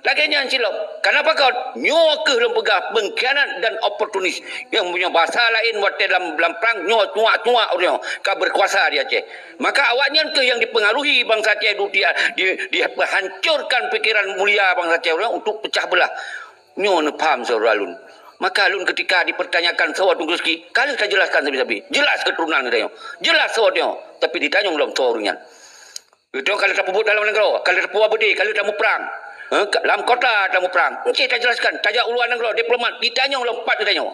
Lagèe nyan cit lom. Kenapa kon? Nyoe keuh lôn peugah pengkhianat dan oportunis. Nyang punya basa laén watèe lam, lam prang, nyoe cuak-cuak ureuëng nyoe ka berkuasa di Aceh. Maka awaknyan keuh nyang dipengaruhi bansa Aceh di, di, dipeuhancurkan pikiran mulia bansa Aceh ureuëng nyoe untuk pecah belah. Nyoe neupham syedara lôn. Maka lôn ketika dipertanyakan soe Teungku Rizki, ka lheueh tajeulaskan sabe-sabe. Jeulaih keuturonan geutanyoe. Jeulaih soe nyoe, tapi ditanyong lom soe ureuëng nyan. Geutanyoe ka lheueh tapeubuet dalam nanggroe, ka lheueh tapeubuet beudé, ka lheueh tamuprang. Eh, ka, lam kota tamuprang. Encik tajeulaskan, tajak u luwa nanggroe, diplomat, ditanyong lom pat geutanyoe.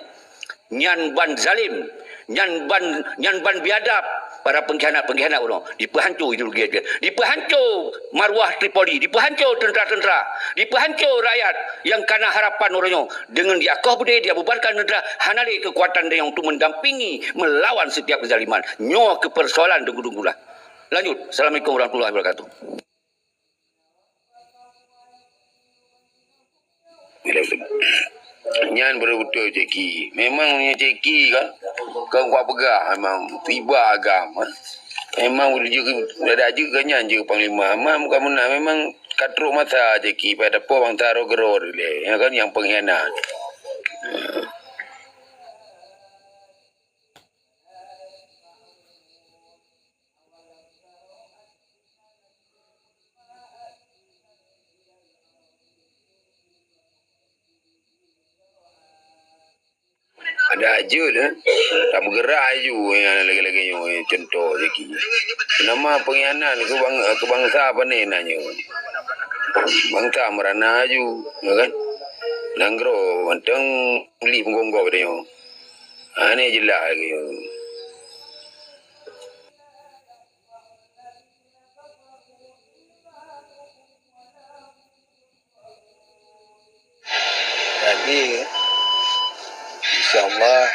Nyan ban zalim, nyan ban, nyan ban biadab para pengkhianat-pengkhianat uroe. Dipeuhanco ideologi, dipeuhanco marwah Tripoli, dipeuhanco tentera-tentera, dipeuhanco rakyat nyang kana harapan uroe nyoe. Deungon diakoh beudé, diabubarkan tentera, hana lé keukuatan deungon untuk mendampingi melawan setiap kezaliman. Nyoe keuh persoalan deungon-deungon lah. Lanjut. Assalamualaikum warahmatullahi wabarakatuh. Nyan beutôi-beutôi Ceki. Memang meunyoe Ceki kan, kan kupeugah memang tiba agam, eh. Memang jeuet, ada jeuet kan nyan jeuet panglima. Memang bukan meunan, memang ka trok masa Ceki pada po bangsa roh geroe dilèe, ya kan, nyang pengkhianat. Ada aja dah. Tak bergerak aju yang lagi-lagi nyoe, contoh lagi. Nama pengkhianat ke bang-, ke bangsa apa ni nanya? Bangsa merana aju, ya kan? Nanggroe mantong beli penggonggok dia nyoe. Ha, ni jelas lagi. Jadi, insya Allah,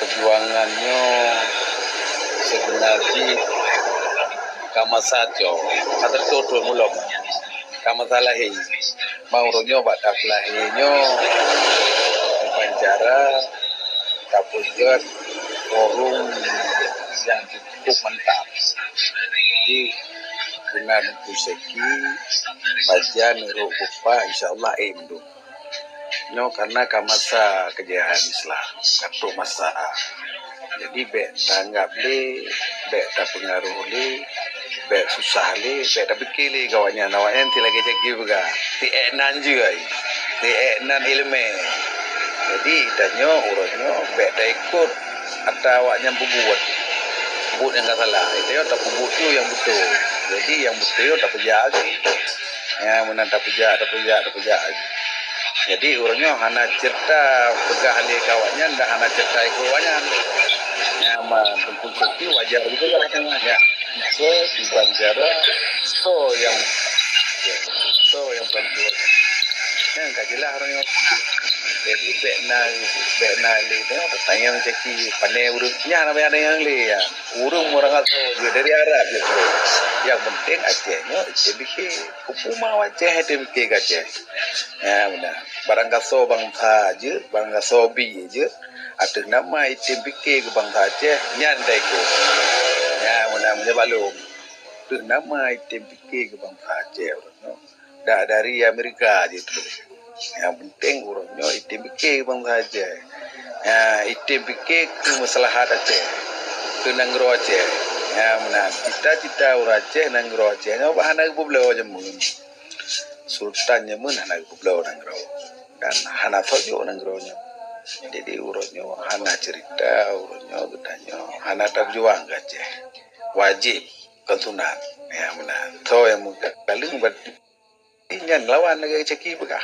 perjuangan nyoe sebenarnya ka masa cok, ka tertutup mulom, ka masa lahé. Mau uroe nyoe bak tapeulahé nyoe, dipancara, tapeugöt forum nyang cukup mantap. Jadi, guna Teungku Syeki, pajan rot kupa, insya Allah, eh, mandum. Nyoe karena ka masa keujayaan Islam, ka trok masa. Jadi bék taanggab lé, bék tapeungaruh lé, bék susah lé, bék tapike lé keu awaknyan. Awaknyan ti lagée jaki peugah, ti ék nan jeuai, ti ék nan iéleumé. Jadi tanyoe uroe nyoe bék taikot ata awaknyan peubuet, peubuet nyang ka salah. Tanyoe tapeubuet tu nyang beutôi. Jadi nyang beutôi tapeujak lagée. Nyang meunan tapeujak, tapeujak, tapeujak. Jadi uroe nyoe hana ceurita peugah lé keu awaknyan dan hana ceurita ikot awaknyan. Nyang ma teungku cuti wajar juga awaknyan. Ya. So, kiban cara, so yang, so yang bantuan. Nyang ka jeulaih uroe nyoe. Jadi bék na, bék na lé teuh tatanyong caki pané ureuëng. Nyan hana payah tanyong lé ya. Ureuëng meurangat so jeuet dari Arab jeuet. Yang penting Aceh nyoe Aceh bikin. Hukuma Aceh Aceh bikin Aceh. Ya beuna. Barang gasoe bansa jeuet, barang gasoe bi jeuet. Ateueh nama item pike keu bansa Aceh, nyan taikot. Ya beuna, meunyoe balom. Ateueh nama item pike keu bansa Aceh uroe nyoe. Dak dari Amerika jeuet. Yang penting uroe nyoe item pike keu bansa Aceh. Ya, item pike keu maslahat Aceh. Keu nanggroe Aceh. Ya beuna, cita-cita ureuëng Aceh, nanggroe Aceh nyoe bah hana geupeubloe jameun. Sultan jameun hana geupeubloe nanggroe. Dan hana tojok nanggroe nyoe. Jadi uroe nyoe hana ceurita, uroe nyoe geutanyoe hana tabeujuang keu Aceh. Wajéb, kon sunat. Ya beuna. Soe nyang meukaleueng berarti nyan lawan lagée caki peugah.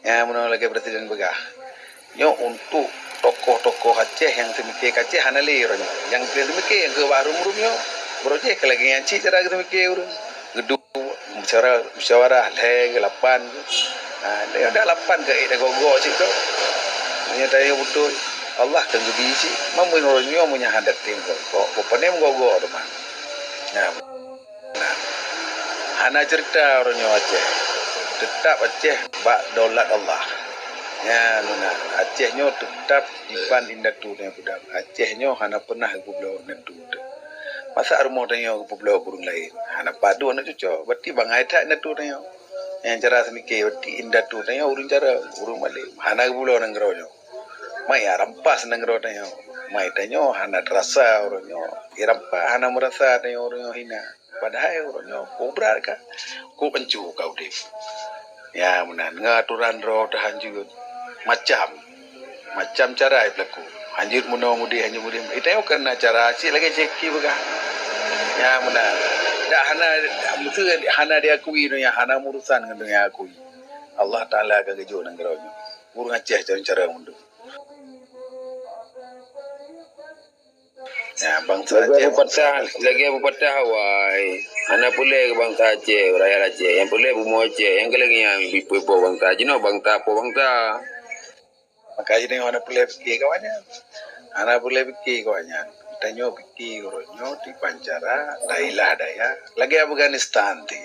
Ya meunoe lagée presiden peugah. Nyoe untuk tokoh-tokoh Aceh nyang teumike keu Aceh hana lé uroe nyoe. Nyang teumike nyang keu bak rum-rum nyoe. Uroe jih ka lagée nyan cit cara geuteumike ureuëng. Geuduek, musyawarah, musyawarah lhée keu lapan. Ha, dak lapan keu ék gogok cit tu. Meunyoe tanyoe beutôi, Allah kan geubi cit. Mamun uroe nyoe meunyoe hana tem gogok, bukon nem gogok teuma. Ya. Nah, hana ceurita uroe nyoe Aceh. Teutap Aceh bak daulat Allah. Nyan meunan, Aceh nyoe teutap diban indatu tanyoe peudong. Aceh nyoe hana peunah geupeubloe indatu teuh. Masa rumoh tanyoe geupeubloe ureuëng laén? Hana padub aneuk cucoe. Berarti bangai that indatu tanyoe. Nyang cara seumike, berarti indatu tanyoe ureuëng carông, ureuëng malém. Hana geupeubloe nanggroe nyoe. Mai ya rampas nanggroe tanyoe. Mai tanyoe hana teurasa uroe nyoe. Irampas hana meurasa tanyoe uroe nyoe hina. Padahai uroe nyoe peue brat ka, kok ancu ka udeb. Ya meunan, ngon atoran droe teuh hanjeuet. Macam, macam cara ipeulaku. Hanjeuet meunoe mudeh, hanjeuet mudeh. Itanyoe keunan cara cit lagée caki peugah. Ya meunan. Dak hana, meuteue hana diakui donya, hana meurusan ngon donya akui. Allah Taala ka geujok nanggroe nyoe. Ureuëng Aceh cara-cara meudoe. Ya, bansa Lagée Aceh pepatah, lagée pepatah awai. Hana peureulée keu bansa Aceh, rakyat Aceh. Nyang peureulée bumoe Aceh, nyang keu lagée nyan ipo-ipo bansa jinoe, bansa po bansa. Maka jinoe hana peureulée pike keu awaknyan. Hana peureulée pike keu awaknyan. Tanyoe pike uroe nyoe diban cara dailah daya lagée Afghanistan ti.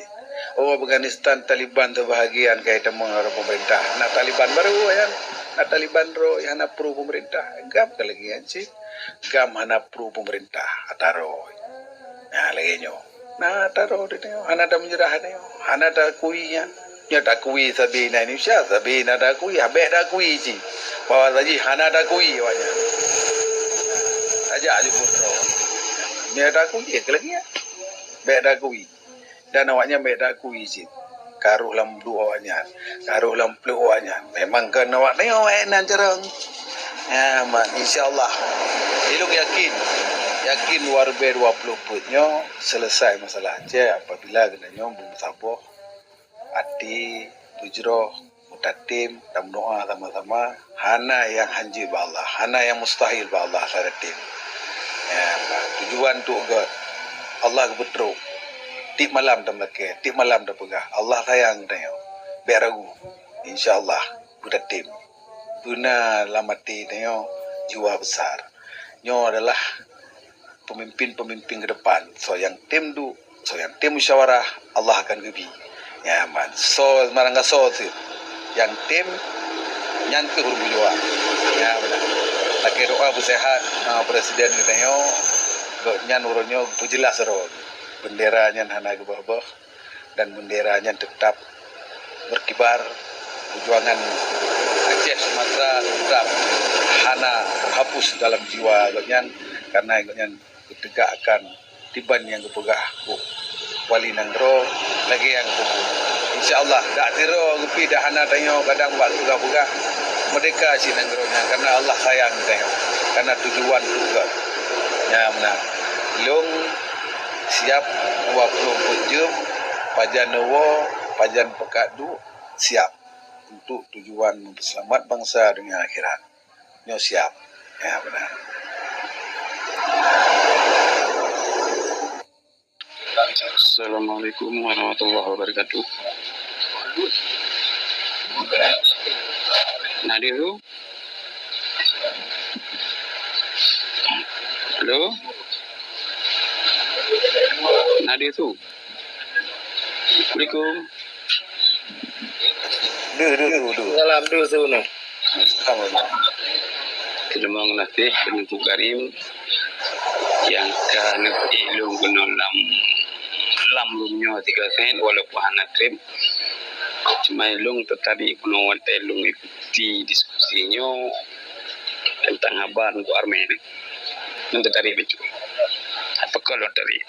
Oh, Afghanistan Taliban teubahagian ka itamong lam peumeurintah. Na Taliban barô nyan. Na Taliban droe hana pro peumeurintah. GAM ka lagée nyan cit. GAM hana pro peumeurintah ata droe. Nah, lagée nyoe. Nah, ata droe di tanyoe hana tameunyeurah tanyoe, hana takui nyan. Nyoe takui sabe na Indonesia, sabe na takui, habéh takui cit. Bahwa saji hana takui awaknyan. Tajak jipeuet droe. Nyoe takui, eh, keu lagée nyan. Bék takui. Dan awaknyan bék takui cit. Ka rôh lam bluek awaknyan, ka rôh lam pluek awaknyan. Memang keu awaknyan awaknyan carông. Ya, man, insya Allah. Ilong yakin, yakin dua ribu dua puluh peuet nyoe selesai masalah Aceh apabila geutanyoe beumeusaboh até, beujroh, beutatem, tameudoa sama-sama. Hana nyang hanjeuet bak Allah, hana nyang mustahil bak Allah, ka tatem. Ya, tujuan tu göt. Allah geupeutrok. Tiep malam tameulakée, tiep malam tapeugah, Allah sayang geutanyoe. Bék ragu. Insya Allah, beutatem. Beuna lam até tanyoe jiwa besar. Nyoe adalah peumimpin-peumimpin keudepan. Soe nyang tem duek, soe nyang tem musyawarah, Allah akan geubi. Ya, man. Soe marang gasoe teuk nyang tem, nyan keuh ureuëng meujuang. Ya, meunan. Lakée doa beuseuhat, ha, presiden geutanyoe, gobnyan uroe nyoe geupeujeulaih sidroe. Beundera nyan hana geuböh-böh. Dan bendera nyan tetap berkibar. Perjuangan Aceh Masa tetap hana hapus dalam jiwa gobnyan, karena gobnyan geutegakkan diban nyang geupeugah keu wali nanggroe lagèe nyang geupeugah. Insya Allah, dak sidroe geupi dak hana tanyoe kadang bak geupeugah-peugah meurdeka cit nanggroe nyan, karena Allah sayang tanyoe, karena tujuan teuka. Nyan meunan. Lôn siap dua ploh empat jeuem, pajan neuwoe, pajan peukat duek, siap untuk tujuan memperseulamat bansa donya akhirat. Nyoe siap. Ya, benar. Assalamualaikum warahmatullahi wabarakatuh. Nadia tu? Halo? Nadia tu? Assalamualaikum. Deuh, deuh, deuh, deuh. Salam deuh su nyoe. Alhamdulillah. Teurimong gaséh keu Teungku Karim nyang ka neupeuék lôn keunoe lam, lam room nyoe sigoe sét, walaupun hana trép. Cuma lôn teutarek keunoe watèe lôn ikuti diskusi nyoe teuntang haba Teungku Armée nyoe. Lôn teutarek bacut. Pakon lôn tarek?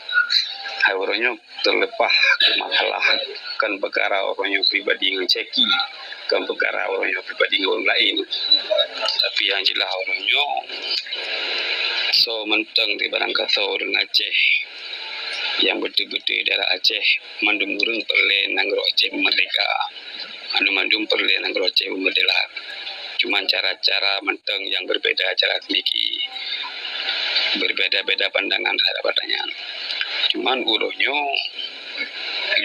Hai uroe nyoe, teuleupah keu masalah, kon peukara uroe nyoe pribadi ngon Syeki, kon peukara uroe nyoe pribadi ngon ureueng laén. Tapi nyang jeulaih uroe nyoe, soe mantong di barangkasoe ureueng Aceh nyang beutôi-beutôi darah Aceh, mandum ureueng peureulèe nanggroe Aceh merdeka. Mandum-mandum peureulèe nanggroe Aceh merdeka. Cuman cara-cara mantong nyang berbeda cara seumiké. Berbeda-beda pandangan terhadap ata nyan. Cuman uroe nyoe,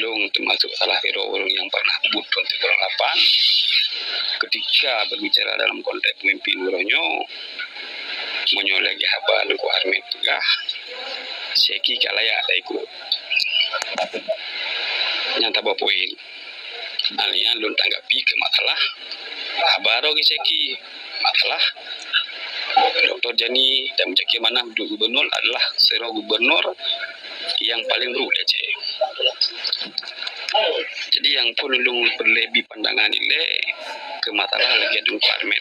lôn teumasok salah sidroe ureueng nyang pernah peubuet thôn sikureueng lapan. Ketika berbicara dalam konteks pemimpin uroe nyoe, meunyoe lagèe haba Teungku Armée peugah, Syeki ka layak taikot. Nyan saboh poin. Hal nyan lôn tanggapi keu masalah haba droe Syeki. Masalah Doktor Jani dan Muzakir Manaf duek gubernur adalah sidroe gubernur nyang paleng buruk di Aceh. Jadi, nyang phôn lôn peureulèe bi pandangan ilèe keu masalah lagèe Teungku Armée.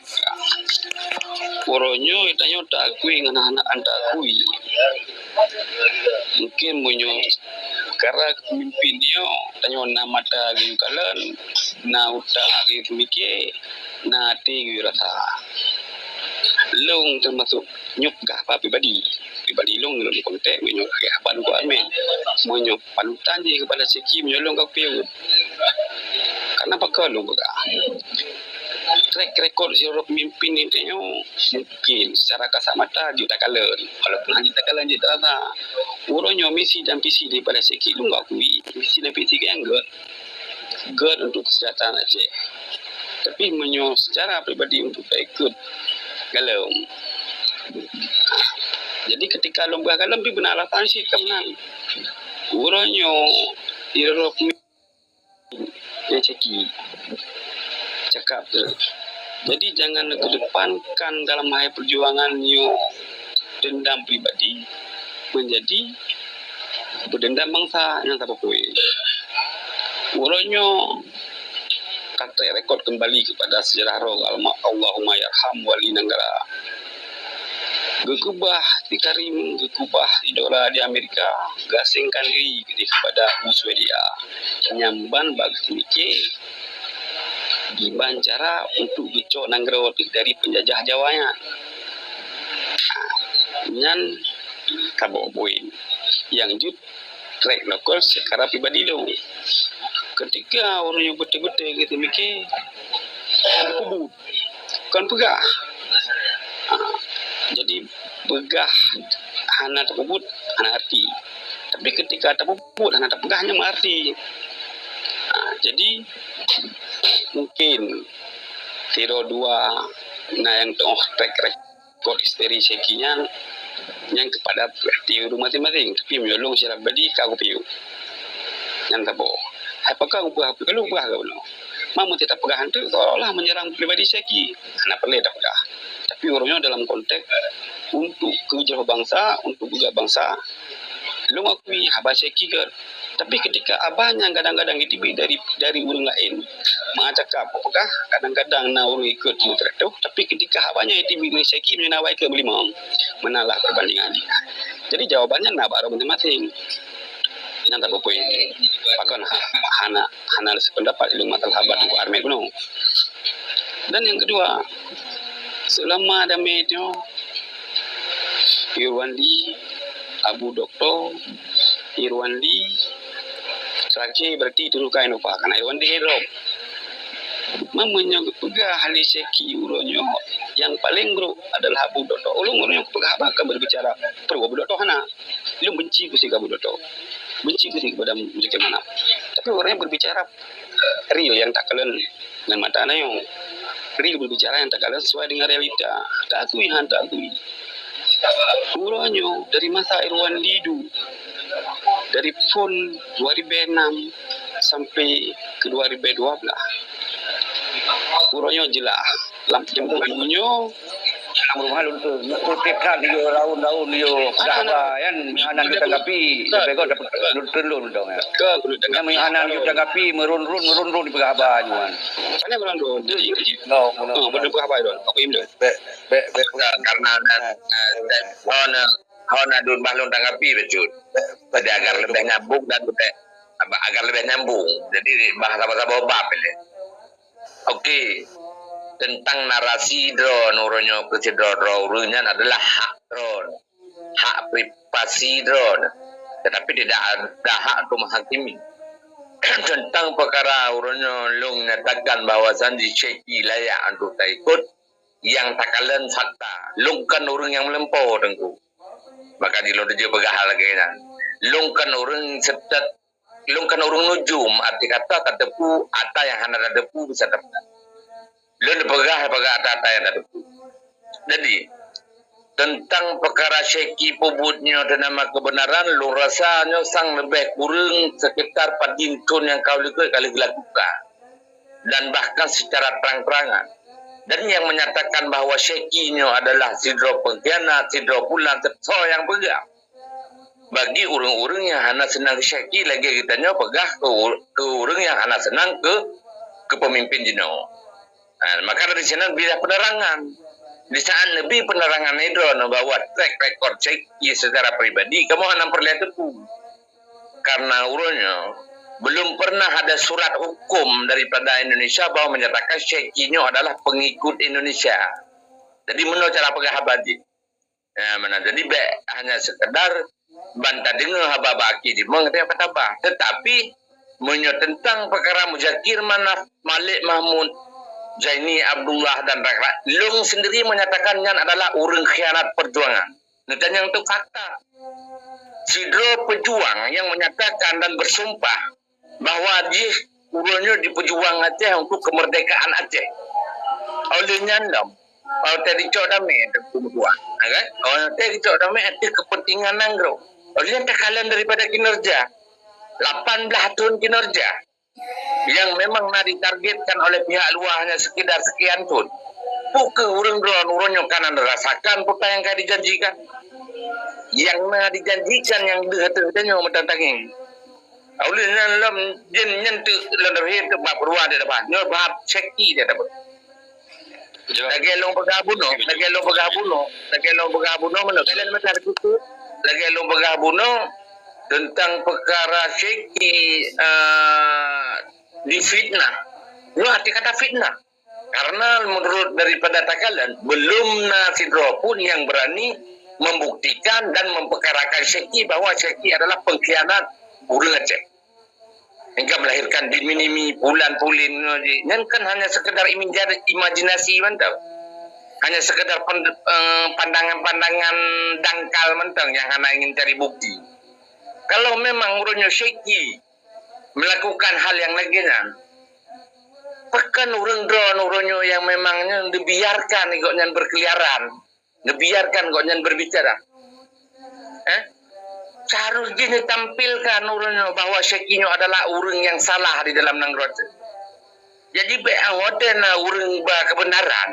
Uroe nyoe tanyoe taakui ngon hana taakui. Mungkin meunyoe peukara kepemimpin nyoe, tanyoe na mata geuyue kalon, na utak geuyue peumiké, na até geuyue rasa. Lôn teumasok nyoe peugah haba pribadi. Pribadi lôn, lôn konteks meunyoe lagèe haba Teungku Armée. Meunyoe panutan jih keupada Syeki, meunyoe lôn ka kupiôh. Karena pakon lôn peugah? Track record sidroe peumimpin nyoe mungkin secara kasat mata jeuet takalon, walaupun hana jeuet takalon, jeuet tarasa. Uroe nyoe misi dan visi daripada Syeki lôn akui, misi dan visi geuh nyan gèt, gèt untuk kesejahteraan Aceh. Tapi meunyoe secara pribadi untuk taikot galom. Jadi ketika lôn peugah galom pih beuna alasan cit ka meunan. Uroe nyoe, sidroe peumimpin nyang Syeki cakap tu. Jadi jangan kedepankan dalam hai perjuangan nyoe dendam pribadi menjadi beudendam bansa, nyan saboh poin. Uroe nyoe ka track record kembali kepada sejarah roh Allahumma yarham wali nanggroe. Geukeubah si Karim, geukeubah si Dora di Amerika, geuasingkan diri kepada Abu Swedia. Nyan ban bak geupike kiban cara untuk geucok nanggroe teuh dari penjajah Jawa nyan. Nyan saboh poin. Nyang jeuet track record secara pribadi lôn. Ketika ureueng nyang beutôi-beutôi geuteumiké, peubuet, kon peugah. Ha, jadi peugah hana tapeubuet, hana arti. Tapi ketika tapeubuet, hana tapeugah, nyan meuarti. Ha, jadi mungkin sidroe dua na nyang tu'oh track record kod isteri Syeki nyan, nyan kepada pribadi ureueng maséng-maséng. Tapi meunyoe lôn secara pribadi ka kupiôh. Nyan saboh. Hai pakon kupeugah, kalau peugah ka bunoe. Ma meusti tapeugah anteuk seolah-olah menyerang pribadi Syeki. Hana peureulèe tapeugah. Tapi uroe nyoe dalam konteks untuk keujroh bansa, untuk peugah bansa, lôn akui haba Syeki gèt. Tapi ketika haba nyan kadang-kadang jiteubiet dari, dari ureuëng laén, meucakap peugah, kadang-kadang na ureuëng ikot meuteuratoh, tapi ketika haba nyan jiteubiet dari Syeki, meunyoe na awai ikot meulimong, meunalah perbandingan. Jadi jawabannya na bak droe maséng-maséng. Nyang tapeupuih. Pakon ha-, hana, hana sependapat ilmu masalah haba Teungku Armet bunoe. Dan yang kedua, selama damé nyoe, Irwandi, Abu Doktor, Irwandi, terakhir berarti itu luka yang lupa, karena Irwandi drop. Meunyoe geupeugah lé Syeki uroe nyoe, yang paling buruk adalah Abu Doktor. Ulôn uroe nyoe peugah haba ka berbicara pro Abu Doktor hana. Lôn benci keu si Abu Doktor. Benci keu si kepada Muzakir Manaf. Tapi uroe nyoe berbicara real yang takalon ngon mata nayong. Real berbicara yang takalon sesuai dengan realita. Taakui han taakui. Uroe nyoe dari masa Irwandi duek, dari phon dua ribu enam sampai ke dua ribu dua belas. Uroe nyoe jeulaih lam tempoh nyoe. Lam rumah lôn tu, kutip that dia raun-raun dia peugah haba kan, hana geutanggapi. Betul. Lebih baik dapat lôn tu lôn dong ya. Betul, betul. Yang hana geutanggapi, meurun-run, meurun-run dipeugah haba nyoe kan. Hana meurun-run. No, no. Oh, betul peugah haba tu. Aku im tu. Bek, bek, bek. Bukan, karena ada, eh, eh, oh, nah. Hana dum bah lôn tanggapi bacut. Jadi agar leubeh nyambung dan leubeh, agar leubeh nyambung. Jadi bah saboh-saboh bab ilée. Okey. Tentang narasi droeneuh uroe nyoe keu sidroe-droe ureuëng nyan adalah hak droeneuh. Hak privasi droeneuh. Tetapi tidak ada hak untuk menghakimi. Tentang peukara uroe nyoe lôn nyatakan bahwasanji Syeki layak untuk taikot, nyang takalon fakta. Lôn kon ureuëng nyang meulumpoe, Teungku. Maka jih lôn tuju peugah lagée nyan. Lôn kon ureuëng seutôt, lôn kon ureuëng nujum, arti kata tateupeue ata nyang hana tateupeue bisa tapeugah. Lôn peugah, peugah ata-ata nyang tateupeue. Jadi, tentang peukara Syeki peubuet nyoe teunama keubeunaran, lôn rasa nyoe sang leubeh kureueng sekitar padum thon nyang ka likot ka lheueh geulakukan. Dan bahkan secara terang-terangan. Dan nyang menyatakan bahwa Syeki nyoe adalah sidroe pengkhianat, sidroe pulan, soe nyang peugah. Bagi ureuëng-ureuëng nyang hana seunang keu Syeki, lagée geutanyoe peugah keu, keu ureuëng nyang hana seunang keu, keu peumimpén jinoe. Ha, maka dari sinan bri penerangan. Di saat neubi penerangan nyan droeneuh bahwa track record Syeki secara pribadi, kamoe hana peureulée tateupeue. Karena uroe nyoe belum pernah ada surat hukum daripada Indonesia bahwa menyatakan Syeki nyoe adalah pengikut Indonesia. Jadi, meunoe cara peugah haba jih. Ya, meunan. Jadi, bék hanya sekedar ban tadeungoe haba bak aki jih, meunan ka tabah. Tetapi, meunyoe tentang peukara Muzakir Manaf, Malik Mahmud, Zaini Abdullah dan rak-rak, lôn sendiri menyatakan nyan adalah ureuëng khianat perjuangan. Neutanyong tu fakta. Sidroe pejuang yang menyatakan dan bersumpah bahwa jih uroe nyoe jipeujuang Aceh untuk kemerdekaan Aceh. Oleh nyan lom, watée jicok damé Teungku Meutuah, ha kan? Watée jicok damé ateueh kepentingan nanggroe. Oleh nyan takalon daripada kinerja, lapan belas thon kinerja yang memang na ditargetkan oleh pihak luar hanya sekedar sekian thon. Peu kheueh ureuëng droeneuh uroe nyoe ka na neurasakan peue nyang ka dijanjikan? Nyang na dijanjikan nyang deuh ateueh tanyoe meutantangieng. Ulôn nyan lom jén nyan teuk lôn rhot teuk bab ruwa di depan. Nyoe bab Syeki di depan. Lagée lôn peugah bunoe, lagée lôn peugah bunoe, lagée lôn peugah bunoe meunoe. Kalian meunan kuku, lagée lôn peugah bunoe tentang peukara Syeki, eh, difitnah. Nyoe arti kata fitnah. Karena menurut daripada takalon, belum na sidroe pun yang berani membuktikan dan memperkarakan Syeki bahwa Syeki adalah pengkhianat ureuëng Aceh. Hingga melahirkan Dimini-mini, Pulan-pulin, nyan kan hanya sekedar iminja-, imajinasi mantong. Hanya sekedar pen-, eh, pandangan-pandangan dangkal mantong yang hana ingin cari bukti. Kalau memang uroe nyoe Syeki melakukan hal yang lagée nyan, pakon ureuëng droeneuh uroe nyoe yang memang nyan dibiarkan gobnyan berkeliaran, dibiarkan gobnyan berbicara? Eh? Seharus jih ditampilkan uroe nyoe bahwa Syeki nyoe adalah ureuëng yang salah di dalam nanggroe. Jadi bék anggota na ureuëng ba kebenaran.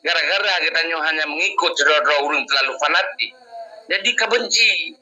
Gara-gara geutanyoe hanya mengikut sidroe-droe ureuëng terlalu fanatik, jadi ka benci.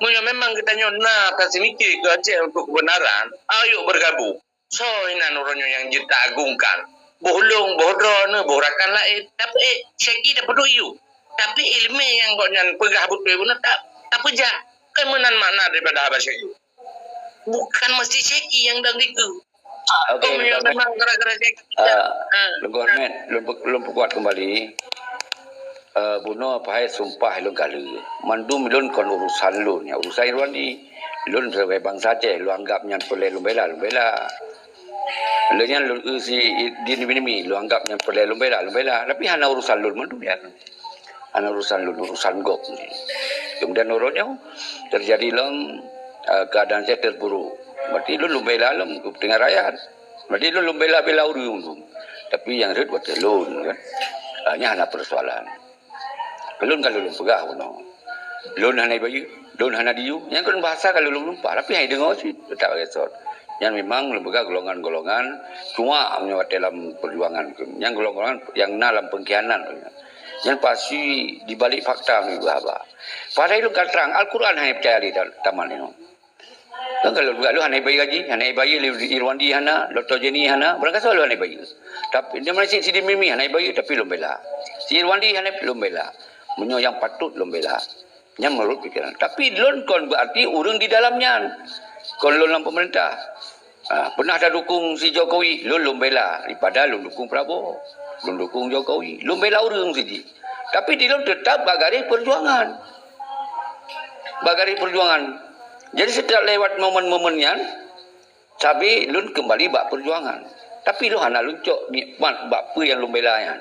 Meunyoe memang geutanyoe na taseumike keu Aceh untuk kebenaran, ayo bergabung. Soe inan uroe nyoe nyang jeuet ta-agungkan? Boh lôn, boh droeneuh, boh rakan laén. Tapi, eh, Syeki tapeuduek yue. Tapi ileumèe nyang gobnyan peugah beutôi bunoe ta-, tapeujak. Kan meunan makna daripada haba Syeki. Bukan mesti Syeki nyang dang dikeue. Oke, oh, meunyoe memang gara-gara Syeki. Ah, ha. Lôn peukuat, lôn peukuat kembali. Eh, bunoe pahai sumpah lôn kali. Mandum lôn kon urusan lôn, ya urusan Irwandi. Lôn sebagai bangsa Aceh, lôn anggap nyan peureulèe lôn bela, lôn bela. Lôn nyan lôn, eh, si Din Binimi, lôn anggap nyan peureulèe lôn bela, lôn bela. Tapi hana urusan lôn mandum nyan. Hana urusan lôn, urusan gob. Kemudian uroe nyoe terjadi lom, eh, keadaan Aceh terpuruk. Berarti lôn, lôn bela lom kepentingan rakyat. Berarti lôn, lôn bela-bela ureueng tu. Tapi nyang rhot watèe lôn kan. Ah, nyan hana persoalan. Lôn ka lôn peugah bunoe. Lôn hana bayeue, lôn hana diyue. Nyan kan bahasa ka lôn lumpah, tapi hai deungoe cit, tak kisah. Nyan memang lôn peugah golongan-golongan cuma meunyoe watèe lam perjuangan. Nyan golongan-golongan nyang na lam pengkhianat. Nyan pasti di balik fakta meunyoe haba. Padahai lôn ka trang, Al-Quran hana peucaya lé ta-, tamat nyoe. Kan kalau lôn hana bayeue gaji, hana bayeue lé Irwandi hana, Doktor Jenny hana, barangkasoe lôn hana bayeue. Tapi dia masih Sidin Binimi hana bayeue tapi lôn bela. Si Irwandi hana lôn bela. Meunyoe nyang patut lôn bela. Nyan menurut pikiran. Tapi lôn kon berarti ureueng di dalam nyan. Kon lôn lam pemerintah. Ha, pernah tadukung si Jokowi, lôn, lôn bela daripada lôn dukung Prabowo. Lôn dukung Jokowi. Lôn bela ureueng siji. Tapi di lôn tetap bak garis perjuangan. Bak garis perjuangan. Jadi setiap lewat momen-momen nyan, sabe lôn kembali bak perjuangan. Tapi lôn hana lôn cok nikmat bak peue nyang lôn bela nyan.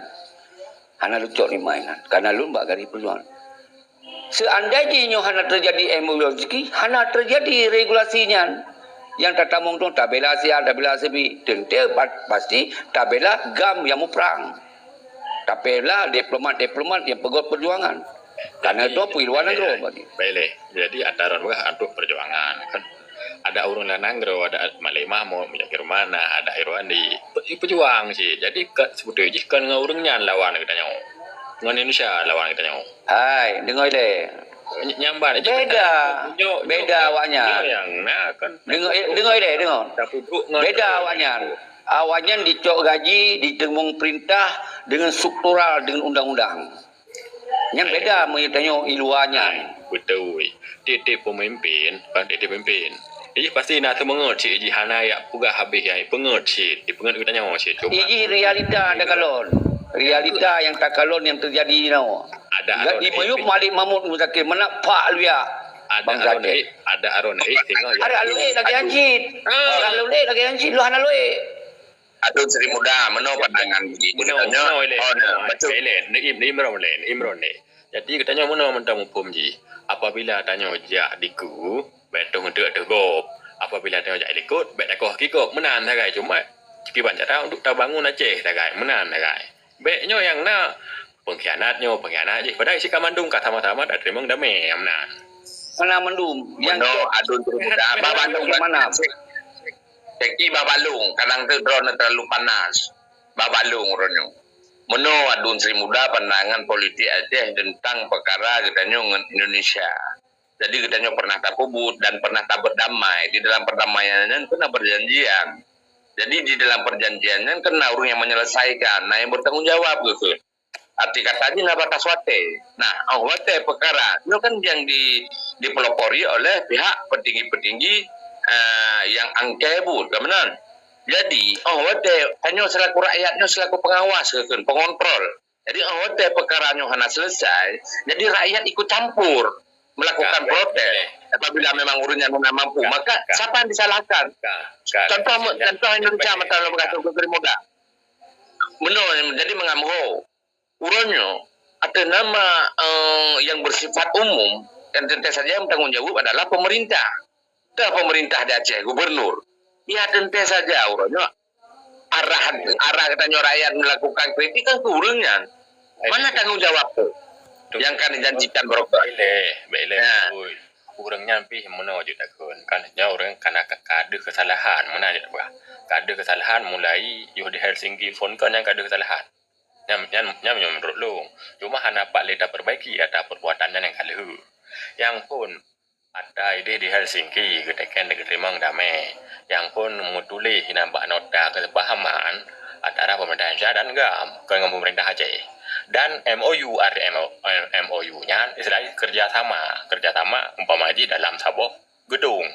Hana lôn cok nikmat nyan. Karena lôn bak garis perjuangan. Seandai jih nyoe hana teujadi M O U Rezeki, hana teujadi regulasi nyan. Nyang tatamong tu tabela si A, tabela si B, teuntèe pa-, pasti tabela GAM nyang muprang. Tabela diplomat-diplomat nyang peugöt peujuangan. Karena itu pih luar nanggroe bagi. Baik leh. Jadi, ata droen peugah untuk peujuangan, kan. Ada ureueng luar nanggroe, ada Malik Mahmud, Muzakir Manaf, ada Irwandi. Pe-, peujuang cit. Jadi, ka, sebetulnya jih kon ngon ureueng nyan lawan geutanyoe. Ngon Indonesia lawan geutanyoe. Hai, deungoe lé. Ny-, nyambat cit. Beda. Nyo, nyo, beda nyo, awak nyan. Nyo nyang na kan. Deungoe, deungoe lé, deungoe. Tapi bro, ngon beda awak nyan. Awak nyan dicok gaji, diteumong perintah dengan struktural, dengan undang-undang. Nyang beda meunyoe tanyoe i luwa nyan. Beutôi. Tiep-tiep peumimpin, kan, tiep-tiep peumimpin. Jadi pasti na seumeungeut cit jih hana jak peugah habéh nyan, peungeut cit, dipeungeut geutanyoe cit. Cuma ijih realita takalon. Realita nyang takalon nyang teujadi nyoe. Ada arah di meyup Malik Mahmud Muzakir meunak pak luya. Ada bangsa arah Aceh. Ada arah sehingga ada luweh lagèe nyan cit. Ah. Ada luweh lagèe nyan cit, lu hana luweh. Ateueh Sri Muda, meunoe pandangan jih. Meunoe, meunoe ilèe. Oh, nah, meunoe, betul. Ilèe, Naim, Naim Imron ilèe, Naim Imron ilèe. Jadi, geutanyoe meunoe mantong muphom jih. Apabila tanyoe jak dikeue, bèk toh ngeudeuek ateueh gob. Apabila tanyoe jak likot, bèk takoh keu gob. Meunan sagai, cuma kiban cara untuk tabangun Aceh sagai. Meunan sagai. Bèk nyoe nyang na pengkhianat nyoe, pengkhianat jih. Padahai si ka mandum ka sama-sama tateurimong damé, meunan. Meunan mandum. Meunoe adun Sri Muda, babandung mana? Syeki babalong, kadang tu droeneuh terlalu panas. Babalong uroe nyoe. Meunoe adun Sri Muda pandangan politik Aceh tentang peukara geutanyoe ngon Indonesia. Jadi geutanyoe pernah tapeubuet dan pernah taberdamai. Di dalam perdamaian nyan pernah perjanjian. Jadi di dalam perjanjian nyan kan na ureueng nyang menyelesaikan, na nyang bertanggung jawab gitu. Arti kata jih na batas watèe. Nah, óh watèe peukara nyoe kan nyang di, dipelopori oleh pihak petinggi-petinggi, eh, nyang angkée buet, ka meunan. Jadi, óh watèe tanyoe selaku rakyat nyoe selaku pengawas, kheun, pengontrol. Jadi, óh watèe peukara nyoe hana selesai, jadi rakyat ikut campur melakukan protes. Apabila memang ureueng nyan hana mampu, maka siapa yang disalahkan? Contoh, contoh Indonesia, mata lo bekas Menteri Muda. Meunoe, jadi mengamho. Uroe nyoe, ateueh nama, eh, yang bersifat umum, dan tentu saja yang bertanggung jawab adalah pemerintah. Dah pemerintah di Aceh, gubernur. Ya, tentu saja uroe nyoe arah, arah geutanyoe rakyat melakukan kritik kan keu ureueng nyan. Mana tanggung jawab tu? Yang kan dijanjikan barokah. Baik leh, baik leh. Ya. Ui, ureueng nyan pih meunoe jeuet takheun. Kan nyoe ureueng kana ka-, ka deuh kesalahan, meunan jeuet peugah. Ka deuh kesalahan mulai yoh di Helsinki phon kon nyang ka deuh kesalahan. Nyan, nyan, nyan meunurot lôn. Cuma hana pat lé taperbaiki ata perbuatan nyan nyang ka lheueh. Nyang phon, Ata idéh di Helsinki geuteken geuteurimong damé, nyang phon meutuléh inan bak nota keuseupahaman antara peumeurintah Indonesia dan GAM, kon ngon peumeurintah Aceh. Dan M O U, arti M O U nyan istilah keureuja sama, keureuja sama umpama jih dalam saboh geudong.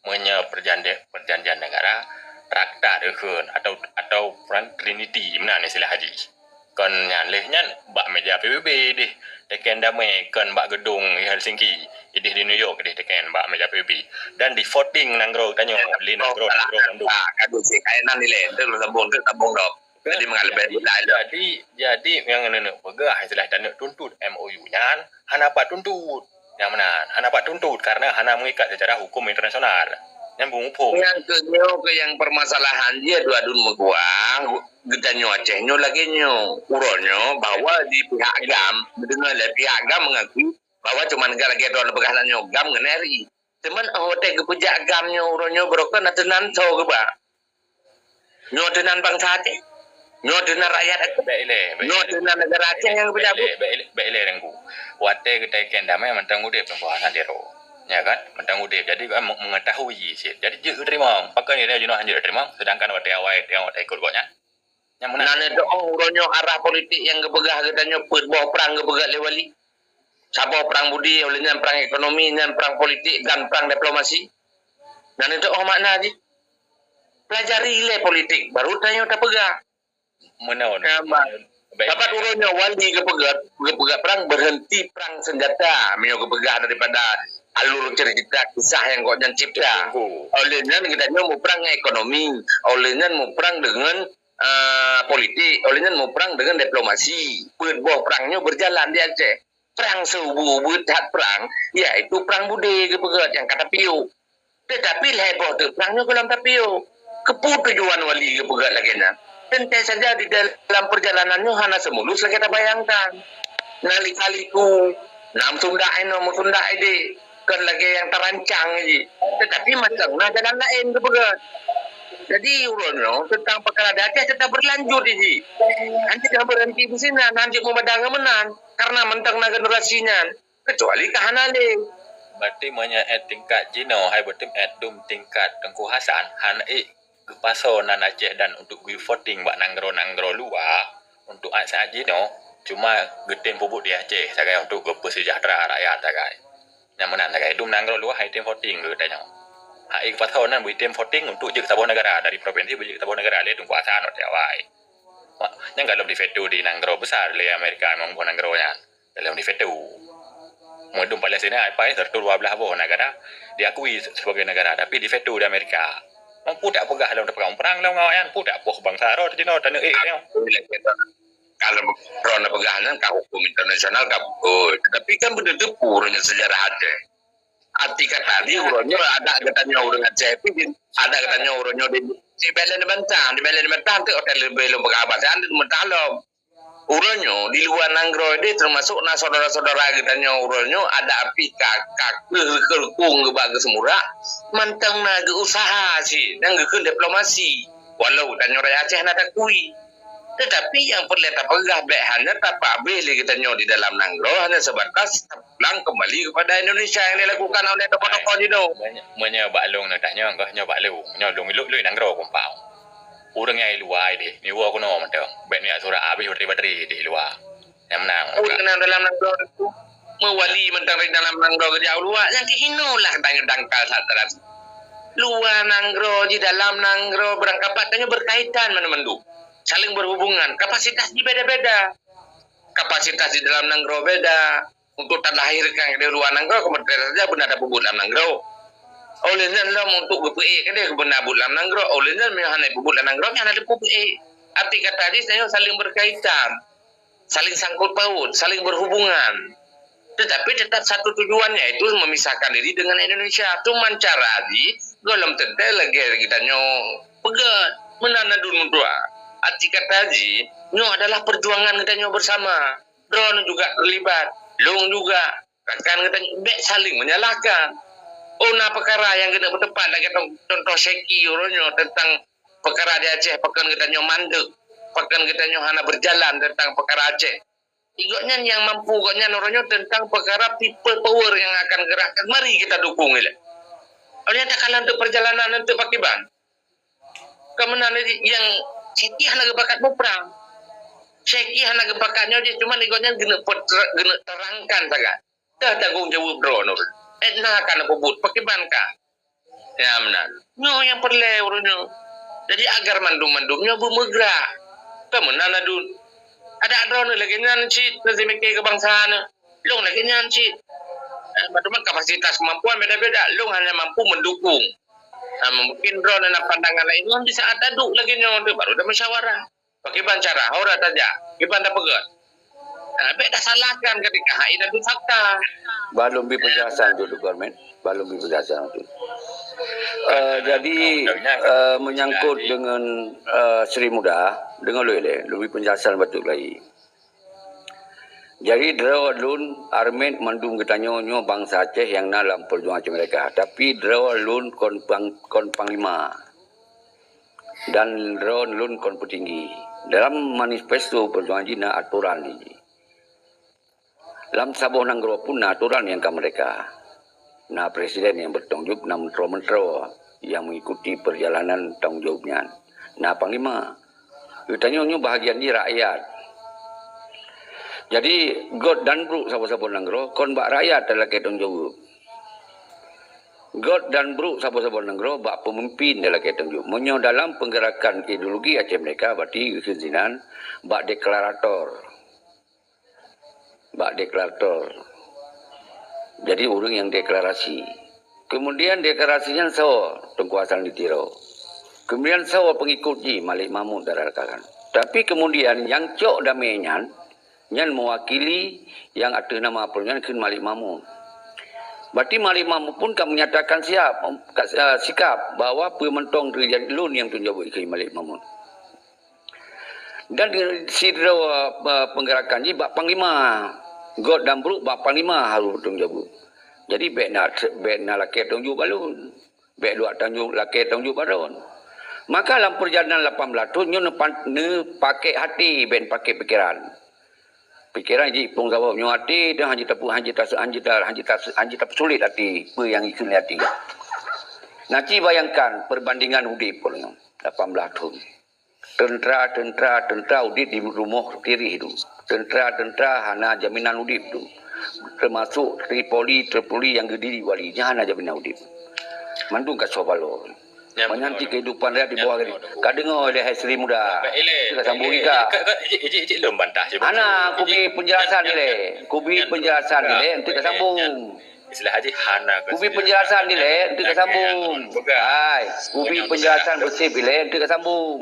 Meunyoe peurjande-, peurjanjian neugara, traktat eukheun atau, atau peran triniti meunan istilah jih. Kon nyan lheueh nyan bak meja P B B deh teken damé kon bak geudong di Helsinki, idéh di New York deh teken bak meja P B B dan di voting nanggroe tanyoe lé nanggroe-nanggroe mandum. Ah, ka deuh cit, kaya nan ilée, deuh sambung, deuh sambung dok. Jadi mengalami jadi, jadi nyang neuk peugah istilah taneuk tuntut M O U nyan hana pat tuntut. Nyang meunan hana pat tuntut karena hana mengikat secara hukum internasional. Nyang bungkôh. Nyang keunyoe ke yang permasalahan dia dua dun meuguang geutanyoe Aceh nyoe lagée nyoe. Uroe nyoe bahwa di pihak GAM, deungoe lé pihak GAM mengakui bahwa cuma negara lagée droe peugah nyoe GAM ngon R I. Teuma oh teh geupeujak GAM nyoe uroe nyoe beurokon ateunan tho geuba. Nyoe teunan bansa Aceh. Nyoe teunan rakyat Aceh. Nyoe teunan negara Aceh nyang beujabut. Bèk ilée, bèk ilée, bèk ilée Teungku. Watèe geutakèn damai mantong udép Teungku hana tiru. Ya kan? Mantong udép. Jadi kan mengetahui cit. Jadi jeuet teurimong. Pakon dia jinoe hanjeuet teurimong, sedangkan watèe awai teurimong watèe ikot gobnyan. Nyang meunan. Nan itu oh uroe nyoe arah politik nyang geupeugah geutanyoe peuet boh prang geupeugah lé wali. Saboh prang budi, oleh nyan prang ekonomi, nyan prang politik dan prang diplomasi. Nan itu oh makna jih. Pelajari lé politik, baru tanyoe tapeugah. Meunan. Sabat uroe nyoe wali geupeugah, geupeugah prang berhenti prang senjata. Meunyoe geupeugah daripada alur cerita kisah nyang gobnyan cipta. Oleh nyan geutanyoe muprang ekonomi, oleh nyan muprang deungon ah, politik, oleh nyan muprang deungon diplomasi. Peuet boh prang nyoe berjalan di Aceh. Prang seubu-bu that prang, yaitu prang budé geupeugah nyang ka tapiôh. Tetapi lhèe boh teuk prang nyoe gohlom tapiôh. Keupeue tujuan wali geupeugah lagèe nyan? Teuntèe saja di dalam perjalanan nyoe hana seumulus lagèe tabayangkan. Na lika-liku, na meusundak inoe meusundak idéh. Kon lagèe nyang tarancang jih. Tetapi mantong na jalan laén geupeugah. Jadi uroe nyoe teuntang peukara di Aceh teutap beulanjut jih. Hanjeuet ka beureunti di sinan, hanjeuet meubada ngon meunan, karena mantong na generasi nyan, keucuali ka hana lé. Berarti meunyoe èt tingkat jinoe hai beutôi èt dum tingkat Teungku Hasan hana ék geupasoe nan Aceh dan untuk geu voting bak nanggroe-nanggroe luwa untuk saat jinoe, cuma geutem peubuet di Aceh sagai untuk geupeusejahtera rakyat sagai. Nyang meunan sagai dum nanggroe luwa hai tem voting geutanyoe. Hai geupasoe nan beutem voting untuk jeuet saboh negara, dari provinsi beujeuet saboh negara lé Teungku Hasan watèe awai. Nyang gohlom di veto di nanggroe besar lé Amerika ngon boh nanggroe nyan. Dalam di veto. Meudum Palestina, Palestina seratus dua belas boh negara diakui sebagai negara, tapi di veto di Amerika. Peue tapeugah lom teupeugah perang lom ngon awaknyan, peue tapeugah bangsa droe jinoe taneuk ék nyoe. Kalau droe neupeugah nyan ka hukum internasional ka beutôi, tetapi kan beutôi teupeu ureueng sejarah Aceh. Arti kata di uroe nyoe ada geutanyoe ureueng Aceh pih, ada geutanyoe uroe nyoe di, di Belen Mentah, di Belen Mentah tu hotel leubeh lom peugah abah dan mentah lom. Uroe nyoe di luwa nanggroe deh, teumasok na syedara-syedara geutanyoe uroe nyoe ada pih ka, ka keuh keurukung geuba geuseumeurah, mantong na geuusaha cit nyang geukheun diplomasi, walau tanyoe rakyat Aceh na takui. Tetapi nyang peureulèe tapeugah bèk hana tapabéh lé geutanyoe di dalam nanggroe hanya sebatas taplang kembali kepada Indonesia yang dilakukan oleh tokoh-tokoh jinoe. Meunyoe bak lôn na tanyoe, nyoe bak lôn, nyoe lôn, lôn, lôn nanggroe kumpang. Ureueng nyang i luwa deh, miwoe keunoe mantong. Bèk neujak surat abéh batri-batri di luwa. Nyang meunan. Ureueng nyang dalam nanggroe tu meuwali mantong dari dalam nanggroe geujak u luwa, nyang keuh hinoe lah tanyoe dangkal that dalam luwa nanggroe jih dalam nanggroe beurangkapat tanyoe berkaitan mandum-mandum. Saling berhubungan, kapasitas jih beda-beda. Kapasitas di dalam nanggroe beda. Untuk talahérkan di luwa nanggroe, keumudian saja beuna tapeubuet lam nanggroe. Oleh nyan lom untuk geupeuék keudeh beuna buet lam nanggroe, oleh nyan meunyoe hana peubuet lam nanggroe, hana teupeu peuék. Arti kata jih tanyoe saling berkaitan, saling sangkut paut, saling berhubungan. Tetapi tetap satu tujuan, yaitu memisahkan diri dengan Indonesia. Cuman cara jih gohlom teuntèe lagèe geutanyoe peugah meunan na dun meutuah. Arti kata jih nyoe adalah perjuangan geutanyoe bersama. Droeneuh juga terlibat, lôn juga. Rakan geutanyoe bèk saling menyalahkan. Oh na peukara nyang keuneuk beuteupat lagèe con-, contoh Syeki uroe nyoe teuntang peukara di Aceh, pakon geutanyoe mandek, pakon geutanyoe hana berjalan teuntang peukara Aceh. Gobnyan nyang mampu, gobnyan uroe nyoe teuntang peukara people power nyang akan geurakkan. Mari kita dukung ilée. Oleh takalon untuk perjalanan untuk pakiban. Kemenangan nyang Syekh hana geubakat muprang. Syekh hana geubakat nyoe jih, cuma gobnyan geuneuk peutera-, geuneuk terangkan sagai. Dah tanggung jaweueb droeneuh. Eh, na ka neupeubuet, pakiban ka. Ya, meunan. Nyoe nyang peureulée ureuëng nyoe. Jadi, agar mandum-mandum nyoe beumeugrak. Ka meunan adun. Adak droeneuh lagée nyan cit, na simiké keu bansa neuh. Lôn lagée nyan cit. Eh, mandum kapasitas kemampuan beda-beda. Lôn hanya mampu mendukung. Nah, mungkin droeneuh na pandangan lain. Ngon di saat aduk lagée nyoe tu, baru ada musyawarah. Pakiban cara, hora tajak, kiban tapeugah. Ha, bék tasalahkan ketika hai dan fakta. Balum bi penjelasan dulu, Gormet. Balum bi penjelasan tu. Eh, jadi, eh, menyangkut dengan, eh, Sri Muda, dengan lulus, lebih penjelasan bacut lagi. Jadi, droe lôn, Armet, mandum geutanyoe nyoe bansa Aceh nyang na lam perjuangan Aceh Merdeka. Tapi droe lôn kon pang-, kon panglima. Dan droe lôn kon peutinggi. Dalam manifesto perjuangan jih na atoran jih. Lam saboh nanggroe pun na atoran nyang ka merdeka. Na presiden nyang bertanggung jawab, na menteri-menteri nyang mengikuti perjalanan tanggung jawab nyan. Na panglima. Geutanyoe nyoe bahagian jih rakyat. Jadi, göt dan brôk saboh-saboh nanggroe kon bak rakyat talakée tanggung jawab. Göt dan brôk saboh-saboh nanggroe bak peumimpin talakée tanggung jawab. Meunyoe dalam penggerakan ideologi Aceh Merdeka, berarti geukheun sinan bak deklarator. Bak deklarator. Jadi, ureuëng nyang deklarasi. Kemudian deklarasi nyan soe? Teungku Hasan di Tiro. Kemudian soe pengikut jih? Malik Mahmud dan rakan-rakan. Tapi kemudian nyang cok damé nyan, nyan mewakili nyang ateueh nama Apollo nyan kheun Malik Mahmud. Berarti Malik Mahmud pun ka menyatakan siap, ka, eh, sikap bahwa peue mantong teujadi lôn nyang tanggung jaweueb keu Malik Mahmud. Dan sidroe, eh, penggerakan jih bak panglima. Göt dan brôk bak panglima harôh tanggung jaweueb. Jadi, bék na, bék na lakée tanggung jaweueb bak lôn. Bék luwat tanggung, lakée tanggung jaweueb bak droen. Maka lam perjalanan lapan belas thon nyoe neupan-, neupakék até, bék pakék pikeran. Pikeran jih iplueng sabab nyoe até, dan hanjeuet tapu-, hanjeuet tas-, hanjeuet ta-, hanjeuet tas-, hanjeuet tapeusulet até, peue nyang ikheun lé até. Nah, ci bayangkan perbandingan udeb nyoe, lapan belas thon. Teuntara, teuntara, teuntara udeb di rumoh tirih tu. Teuntara, teuntara hana jaminan udeb tu. Teumasok Tripoli, Tripoli nyang geudiri wali, nyan hana jaminan udeb. Mandum ka soe balo. Nyan beutôi. Meunyan cit kehidupan rakyat di bawah tadi. Nyan beutôi. Ka deungoe lé hai Sri Muda. Baik, ilée, ilée, ilée, ka sambung ilée, ika. Ilée, ka, ka, cit, cit, cit lôn bantah cit. Hana, kubi penjelasan ilée. Kubi penjelasan ilée, nanti ka sambung. Istilah haji hana ka sambung. Kubi penjelasan ilée, nanti ka sambung. Hai, kubi penjelasan beusép ilée, nanti ka sambung.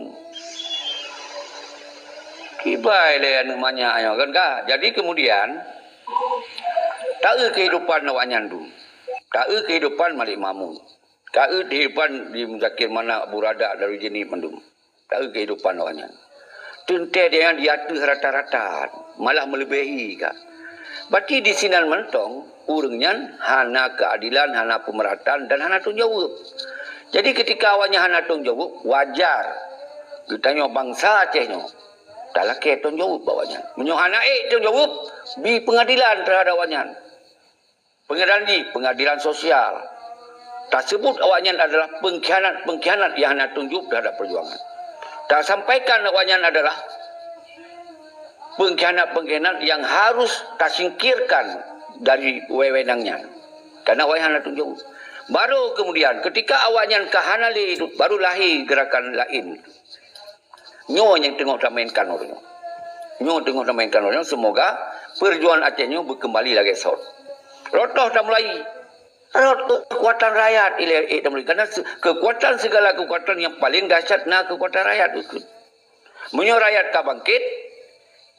Kibai lé aneuk manyak nyoe kan ka. Jadi kemudian, taeu kehidupan awaknyan tu. Taeu kehidupan Malik Mahmud. Taeu kehidupan di Muzakir Manaf, Abu Radak, Darul Jeunib mandum. Taeu kehidupan awaknyan. Teuntée di ateueh rata-rata, malah meuleubèhi ka. Berarti di sinan mantong, ureuëng nyan hana keadilan, hana peumerataan, dan hana tanggung jaweueb. Jadi, ketika awaknyan hana tanggung jaweueb, wajar geutanyoe bansa Aceh nyoe talakée tanggung jaweueb bak awaknyan. Meunyoe hana ék tanggung jaweueb, bi peungadilan teuhadap awaknyan. Pengadilan jih, pengadilan sosial. Tasebut awaknyan adalah pengkhianat-pengkhianat nyang hana tanggung jaweueb terhadap perjuangan. Tasampaikan awaknyan adalah pengkhianat-pengkhianat nyang harus tasingkirkan dari wewenang nyan. Karena awaknyan hana tanggung jaweueb. Baru kemudian, ketika awaknyan ka hana lé, baru lahé gerakan laén. Nyoe nyang teungoh tamainkan uroe nyoe. Nyoe teungoh tamainkan uroe nyoe, semoga perjuangan Aceh nyoe beukeumbali lagée sot. Rot toh tamulai. Rot keukuatan rakyat ilée, eh, tamulai. Karena se-, keukuatan, segala keukuatan nyang paléng dahsyat na keukuatan rakyat. Meunyoe rakyat ka bangkét,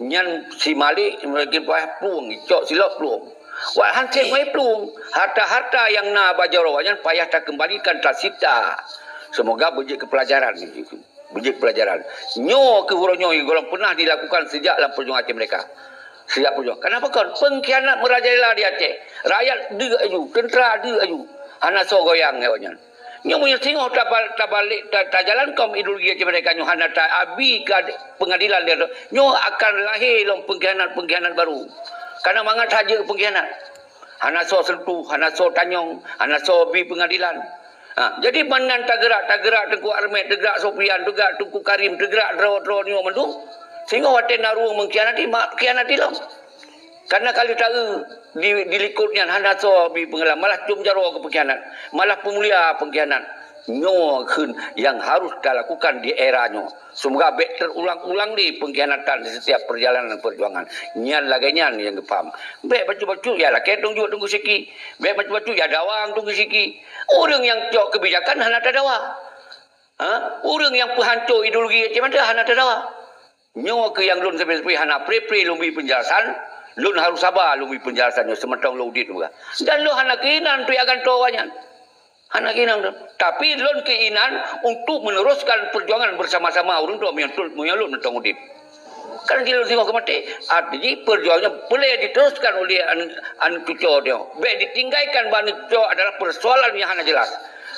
nyan si Malik lagi payah plueng, icok silop plueng. Wak han sép mai plueng, harta-harta nyang na bak jaroe nyan payah takeumbalikan, tasita. Semoga beujeuet keu peulajaran. Beujeuet peulajaran. Nyoe keuh uroe nyoe golom peunah dilakukan sejak lam perjuangan Aceh Merdeka. Sejak perjuangan. Kenapa kon? Pengkhianat merajalela di Aceh. Rakyat deuk aju, tentera deuk aju. Hana soe goyang awaknyan. Nyoe meunyoe singoh tabal-, tabalek, ta-, tajalankan ideologi Aceh Merdeka nyoe hana ta-, abi ka peungadilan dia tu, nyoe akan lahé lom pengkhianat-pengkhianat baru. Karena mangat saja pengkhianat. Hana soe Seuleutu, hana soe Tanyong, hana soe bi peungadilan. Ha, jadi meunan teugerak, teugerak Teungku Armet, teugerak Sofian, teugerak Teungku Karim, teugerak droe-droe nyoe mandum. Sehingga watée na ureuëng mengkhianati, mak khianati lom. Karena kali taeu di, di likot nyan hana soe bi peungadilan, malah com jaroe keu pengkhianat, malah peumulia pengkhianat. Nyoe kheun nyang harus talakukan di era nyoe. Semoga bék teurulang-ulang lé pengkhianatan di setiap perjalanan perjuangan. Nyan lagée nyan nyang geupaham. Bék bacut-bacut ya lakée tong juek tong siki. Bék bacut-bacut ya dawang tong siki. Ureuëng nyang cok kebijakan hana tadawa. Ha? Ureuëng nyang peuhanco ideologi Aceh Merdeka hana tadawa. Nyoe keuh nyang lôn sabe-sabe hana pre-pre lôn bi penjelasan, lôn harus saba lôn bi penjelasan nyoe seumantong lôn udeb juga. Dan lôn hana keuinan tuyak gantoe awaknyan. Hana keuinan tu. Tapi lôn keuinan untuk meneruskan perjuangan bersama-sama ureuëng tu meunyoe lôn mantong udeb. Kan jih lôn singoh keu maté, arti jih perjuangan nyoe boleh diteruskan oleh an-, aneuk cucoe nyoe. Bék ditinggaikan bak aneuk cucoe adalah persoalan nyang hana jelas.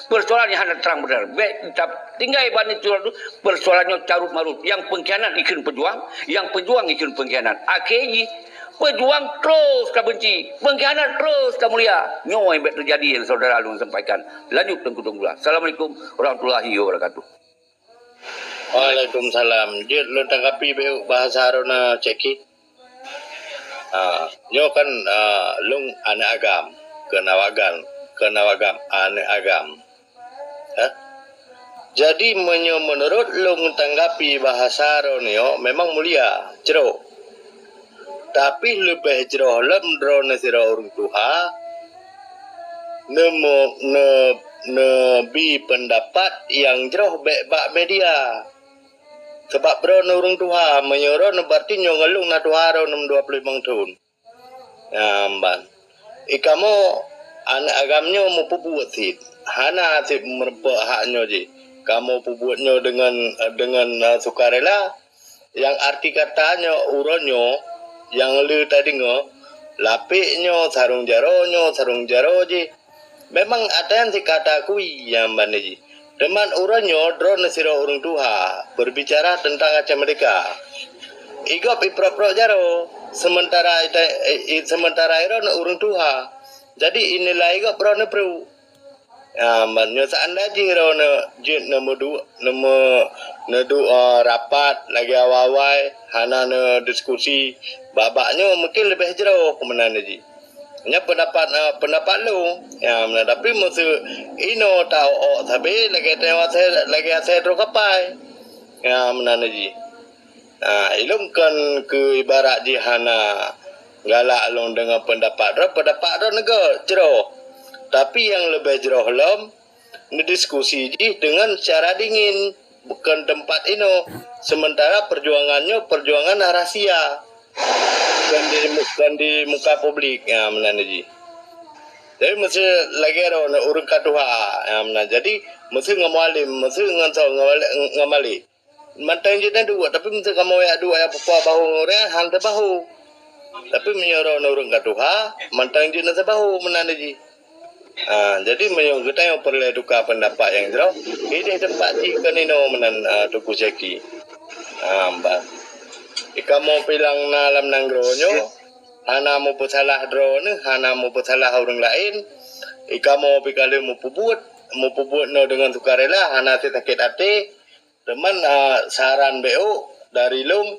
Persoalan nyang hana terang benar. Bék ta-, tinggai bak aneuk cucoe tu persoalan nyoe carut marut. Nyang pengkhianat ikheun pejuang, nyang pejuang ikheun pengkhianat. Akhé jih, pejuang terus tabenci, pengkhianat terus tamulia. Nyoe nyang bék teujadi nyang syedara lôn sampaikan. Lanjut Teungku Teungku. Assalamualaikum warahmatullahi wabarakatuh. Waalaikumsalam. Jeuet lôn tanggapi bék bahasa droeneuh Ceki. Ha, nyoe kan, ha, lôn aneuk agam, keunawagan, keunawagan aneuk agam. Ha? Jadi meunyoe meunurot lôn tanggapi bahasa droeneuh nyoe memang mulia, jroh. Tapi leubeh jroh lom droeneuh sidroe ureuëng tuha, neumo-, ne-, neubi peundapat nyang jroh bék bak media. Sabab droeneuh ureuëng tuha, meunyoe droeneuh berarti nyoe ngon lôn na tuha droeneuh dua ploh limong thon. Nyan ban. I kamoe aneuk agam nyoe meupeubuet cit. Hana cit meureumpok hak nyoe jih. Kamoe peubuet nyoe deungon, deungon, eh, sukarela. Nyang arti kata nyoe uroe nyoe nyang le tadeungoe, lapek nyoe, sarong jaroe nyoe, sarong jaroe jih. Memang ada nyang cit ka taakui nyang ban jih. Teuma uroe nyoe droeneuh sidroe ureuëng tuha berbicara teuntang Aceh Merdeka. I gob iprok-prok jaroe, seumeuntara ita-, i, i, seumeuntara droeneuh ureuëng tuha. Jadi inilai gob droeneuh pruek. Ya, meunyoe seandai jih droeneuh jeuet neumeudu-, neumeu-, neuduek, eh, rapat lagée awai-awai, hana neudiskusi, bak-bak nyoe mungken leubeh jroh keu meunan jih. Nyan peundapat, eh, peundapat lôn. Ya, meunan, tapi meuseu inoe ta-ôk-ôk sabe lagée tanyoe asai, lagée asai droe kapai. Ya, meunan jih. Nah, ilôn kon keu ibarat jih hana galak lôn deungon peundapat droe, peundapat droe neuga jroh. Tapi nyang leubeh jroh lom, neudiskusi jih deungon cara dingin, bukon teumpat inoe. Seumeuntara peujuangan nyoe peujuangan rahsia. Kon di, kon di muka publik, ya, meunan jih. Jadi, meuseu lagée droeneuh ureuëng ka tuha, ya, meunan. Jadi, meuseu ngon mualim, meuseu ngon soe, ngon, ngon malik. Mantong jeuet na duek, tapi meuseu kamoe jak duek jak peupuak bahô ngon ureuëng, han teubahu. Tapi meunyoe droeneuh ureuëng ka tuha, mantong jeuet na teubahu meunan jih. Ha, jadi meunyoe geutanyoe peureulée tuka peundapat nyang jroh, ideh teumpat jih keu ninoe meunan, ha, Teungku Syeki. Ha, ban. Di kamoe pilang na lam nanggroe nyoe, hana meupeusalah droeneuh, hana meupeusalah ureuëng laén. Di kamoe pi ka lheueh meupeubuet, meupeubuet nyoe deungon sukarela, hana sit sakét até. Teuma, ah, saran bék dari lôn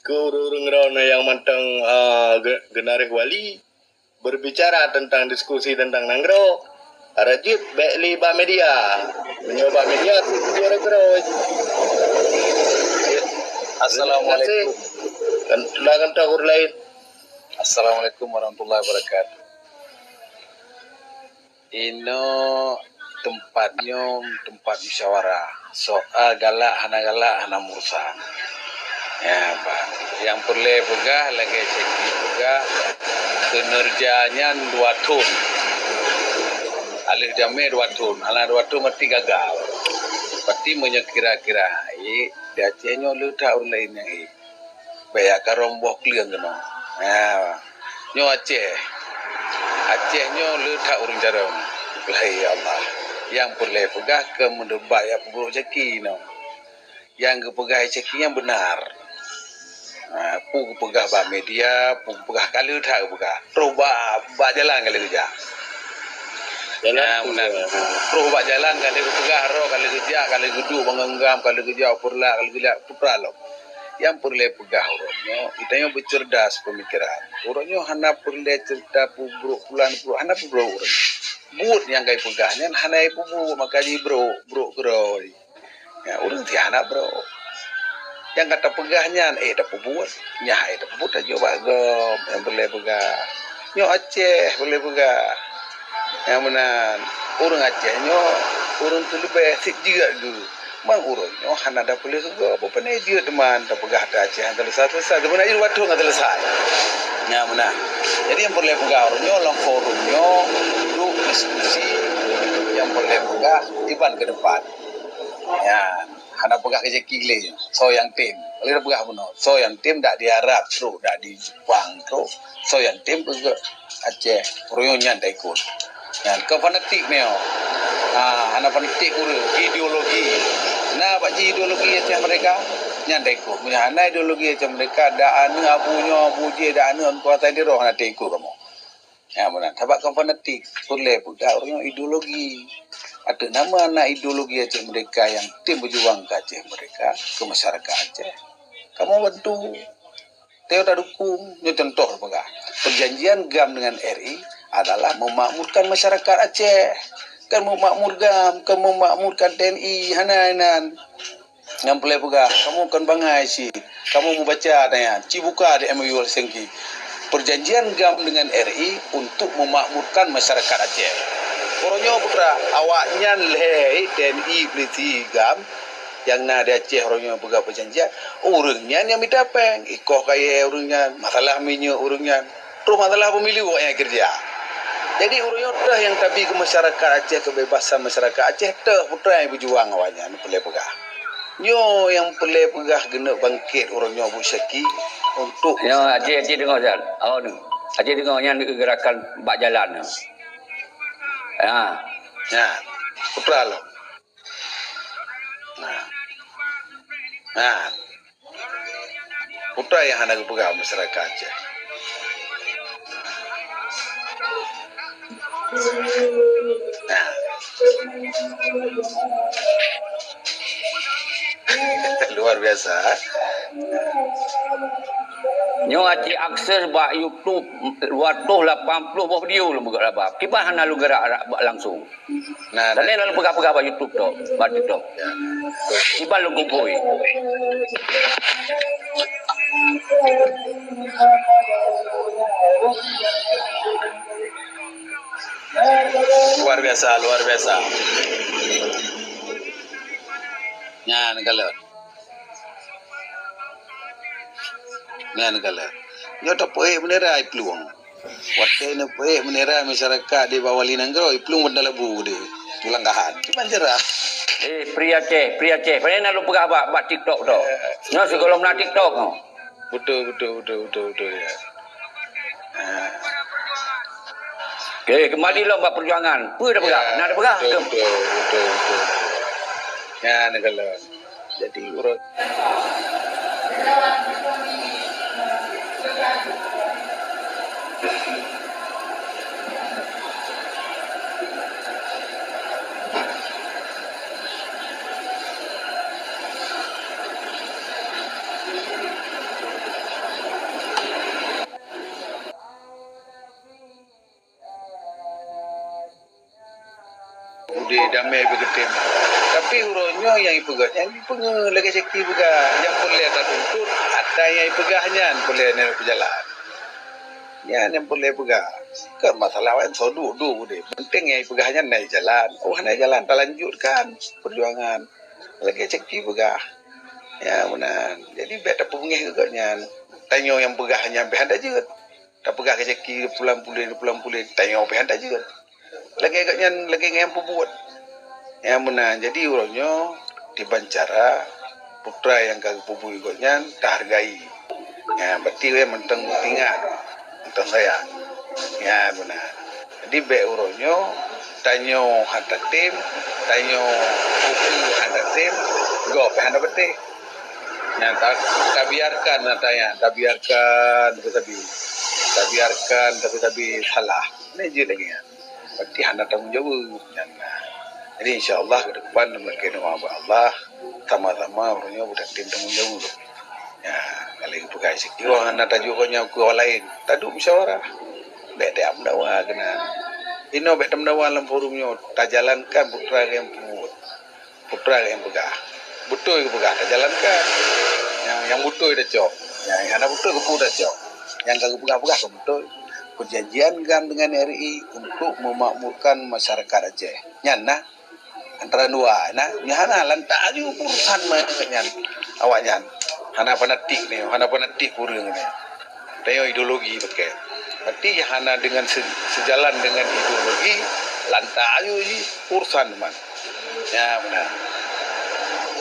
keu ureuëng-ureuëng droeneuh nyang mantong, ah, ge-, geunareh wali, berbicara tentang diskusi tentang nanggroe, rajut bék li bak media. Meunyoe bak media, tu jeuet keudroe. Assalamualaikum. Kan, lah kan tahu lain. Assalamualaikum warahmatullahi wabarakatuh. Inoe teumpat nyoe teumpat musyawarah. Soal galak hana galak hana meurusan. Ya, bah. Nyang peureulée peugah lagée Syeki peugah, keuneurja nyan dua thon. Aleuh jamé dua thon, hana dua thon meusti gagal. Pasti meunyoe kira-kira, eh, di Aceh nyoe le that ureuëng laén nyang, eh. Bék jak karong boh kleueng keunoe. Ha. Nyoe Aceh. Aceh nyoe le that ureuëng carông. Lahé ya Allah. Nyang peureulée peugah keu meudeubat nyang peubrok caki nyoe. Nyang geupeugah caki nyan beunar. Ha, peue geupeugah bak media, peue geupeugah ka lheueh that geupeugah. Troh bak, bak jalan ka lheueh geujak. Jalan ha, tu meunan. Troh bak jalan ka lheueh geupeugah, roh ka lheueh geujak, ka lheueh geuduek bangon gam, ka lheueh geujak u Peureulak, ka lheueh geujak Putra lom. Nyang peureulée peugah uroe nyoe, geutanyoe beuceurdas peumikiran. Uroe nyoe hana peureulée ceurita peubrok pulan peubrok, hana peubrok uroe nyoe. Buet nyang ka ipeugah nyan hana ipeubuet, maka jibrok, brok keudroe. Ya, ureuëng ti hana brok. Nyang ka tapeugah nyan, eh, tapeubuet. Nyan, eh, tapeubuet tajok bak gob. Nyang peureulée peugah. Nyoe Aceh peureulée peugah. Nyang meunan, ureuëng Aceh nyoe, ureuëng teuleubeh sit jeuet geuh. Bang ureuëng nyoe hana dapeuleue sigoe, peue jeuet teuma tapeugah that Aceh hana teuleusai-teuleusai. Seubeunar jih watée hana teuleusai. Nyang meunan. Jadi nyang peureulée peugah ureuëng nyoe lam forum nyoe, duek diskusi nyang peureulée peugah iban keu depan. Ya, hana peugah keu jaki lé. Soe nyang tem? Lé peugah bunoe. Soe nyang tem dak di Arab trok, dak di Jepang trok. Soe nyang tem keu Aceh, ureuëng nyan taikot. Nyan kon fanatik nyoe. Ha, hana fanatik ureuëng, ideologi. Na bak jih ideologi Aceh Merdeka, nyan taikot. Meunyoe hana ideologi Aceh Merdeka, dak aneuk abu nyoe, abu jih, dak aneuk kuasa di roh hana taikot kamoe. Ya, meunan. Sabab kon fanatik, peureulée peugah ureuëng nyoe ideologi. Ateueh nama na ideologi Aceh Merdeka nyang tem beujuang keu Aceh Merdeka, keu masyarakat Aceh. Kamoe bantu. Teuh tadukung, nyoe contoh peugah. Perjanjian gam dengan R I adalah memakmurkan masyarakat Aceh. Kan memakmur gam, kan memakmurkan T N I, hana inan. Nyang peureulée peugah, kamoe kon bangai cit. Kamoe mubaca nyan, ci buka di M O U Helsinki. Perjanjian gam dengan R I untuk memakmurkan masyarakat Aceh. Uroe nyoe putra, awaknyan lhée T N I, polisi, gam, nyang na di Aceh uroe nyoe peugah perjanjian, ureuëng nyan nyang mita péng, ikoh kayée ureuëng nyan, masalah minyeuk ureuëng nyan, troh masalah pemilu awaknyan keureuja. Jadi ureuëng nyoe teuh nyang tabi keu masyarakat Aceh, keubebasan masyarakat Aceh teuh putra nyang beujuang awaknyan peureulée peugah. Nyoe nyang peureulée peugah geuneuk bangkét uroe nyoe buet syaki untuk nyoe Aceh, Aceh deungoe, Zal. Oh, ni. Aceh deungoe nyan gerakan bak jalan. Ha. Nyan. Putra lom. Nah. Nah. Putra nyang hana geupeugah masyarakat Aceh. Nah. Luar biasa. Nyoe aci akses bak YouTube dua ratus lapan puluh boh video lom geurak laba. Kiban hana lôn geurak bak langsung. Nah, nah. Tadi lalu peugah-peugah bak YouTube tu, bak TikTok. Ya. Iban lôn kumpui. Luar biasa, luar biasa. Nyan kalau. Nyan kalau. Nyoto peuék bendera iplueng. Watée neupeuék bendera masyarakat di bak wali nanggroe, iplueng bendera lebu di tulanggahan. Kiban cara. Eh, Pri Aceh, Pri Aceh. Pane na lôn peugah bak, bak TikTok tu. Nyoe sigohlom na TikTok tu. Betul, betul, betul, betul, betul, ya. Ah. Okey, kembali lom bak perjuangan. Peue dah peugah? Ya, na dah peugah? Betul, betul, betul, betul. Ya, negara. Jadi, urut. Udeb damé beugeutém. Tapi uroe nyoe nyang ipeugah, nyang ipeugah lagée Zaki peugah, nyang peureulée tatuntut, ata nyang ipeugah nyan peureulée neuk peujalan. Nyan nyang peureulée peugah. Kon masalah awaknyan soe duek-duek udeb. Penting nyang ipeugah nyan na jalan. Oh, hana jalan, talanjutkan perjuangan. Lagée Zaki peugah. Ya, meunan. Jadi, bék tapeungéh keu gobnyan. Tanyoe nyang peugah nyan pih hana jeuet. Tapeugah keu Zaki pulan puléh, pulan puléh, tanyoe pih hana jeuet. Lagée gobnyan, lagée nyang peubuet. Nyang meunan, jadi uroe nyoe, kiban cara putra nyang ka geupeubuet gobnyan tahargai. Nyan, berarti ureuëng mantong teuingat, mantong sayang. Nyan meunan. Jadi, bék uroe nyoe Tanyoe hana tem, tanyoe ukeue hana tem, gob hana beuteh. Nyan ta-, tabiarkan ata nyan, tabiarkan tapi-tapi. Tabiarkan tapi-tapi salah. Nyan jeuet lagèe nyan. Berarti hana tanggong jaweueb nyan. Jadi insya Allah ke depan mungkin doa bak Allah, sama-sama ureueng nyoe beutanggong jaweueb. Ya, kalau peugah sikit, wah, hana tajok nyoe keu orang lain. Taduek musyawarah. Bèk tajak meudawa keunan. Inoe bèk tameudawa lam forum nyoe, tajalankan peue nyang peubuet. Peue nyang peugah. Beutôi geupeugah, tajalankan. Nyang, nyang beutôi tacok. Nyang, nyang hana beutôi geupeu tacok. Nyang ka geupeugah-peugah ka beutôi. Perjanjian GAM dengan R I untuk memakmurkan masyarakat Aceh. Nyan na antara dua na. Nyang hana lantak aju urusan nyan awaknyan. Hana fanatik ni, hana fanatik kureueng ni. Tanyoe ideologi pakai. Berarti hana dengan se-, sejalan dengan ideologi, lantak aju jih urusan man. Ya, beuna.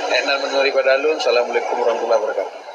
Hana meunuri pada lôn. Assalamualaikum warahmatullahi wabarakatuh.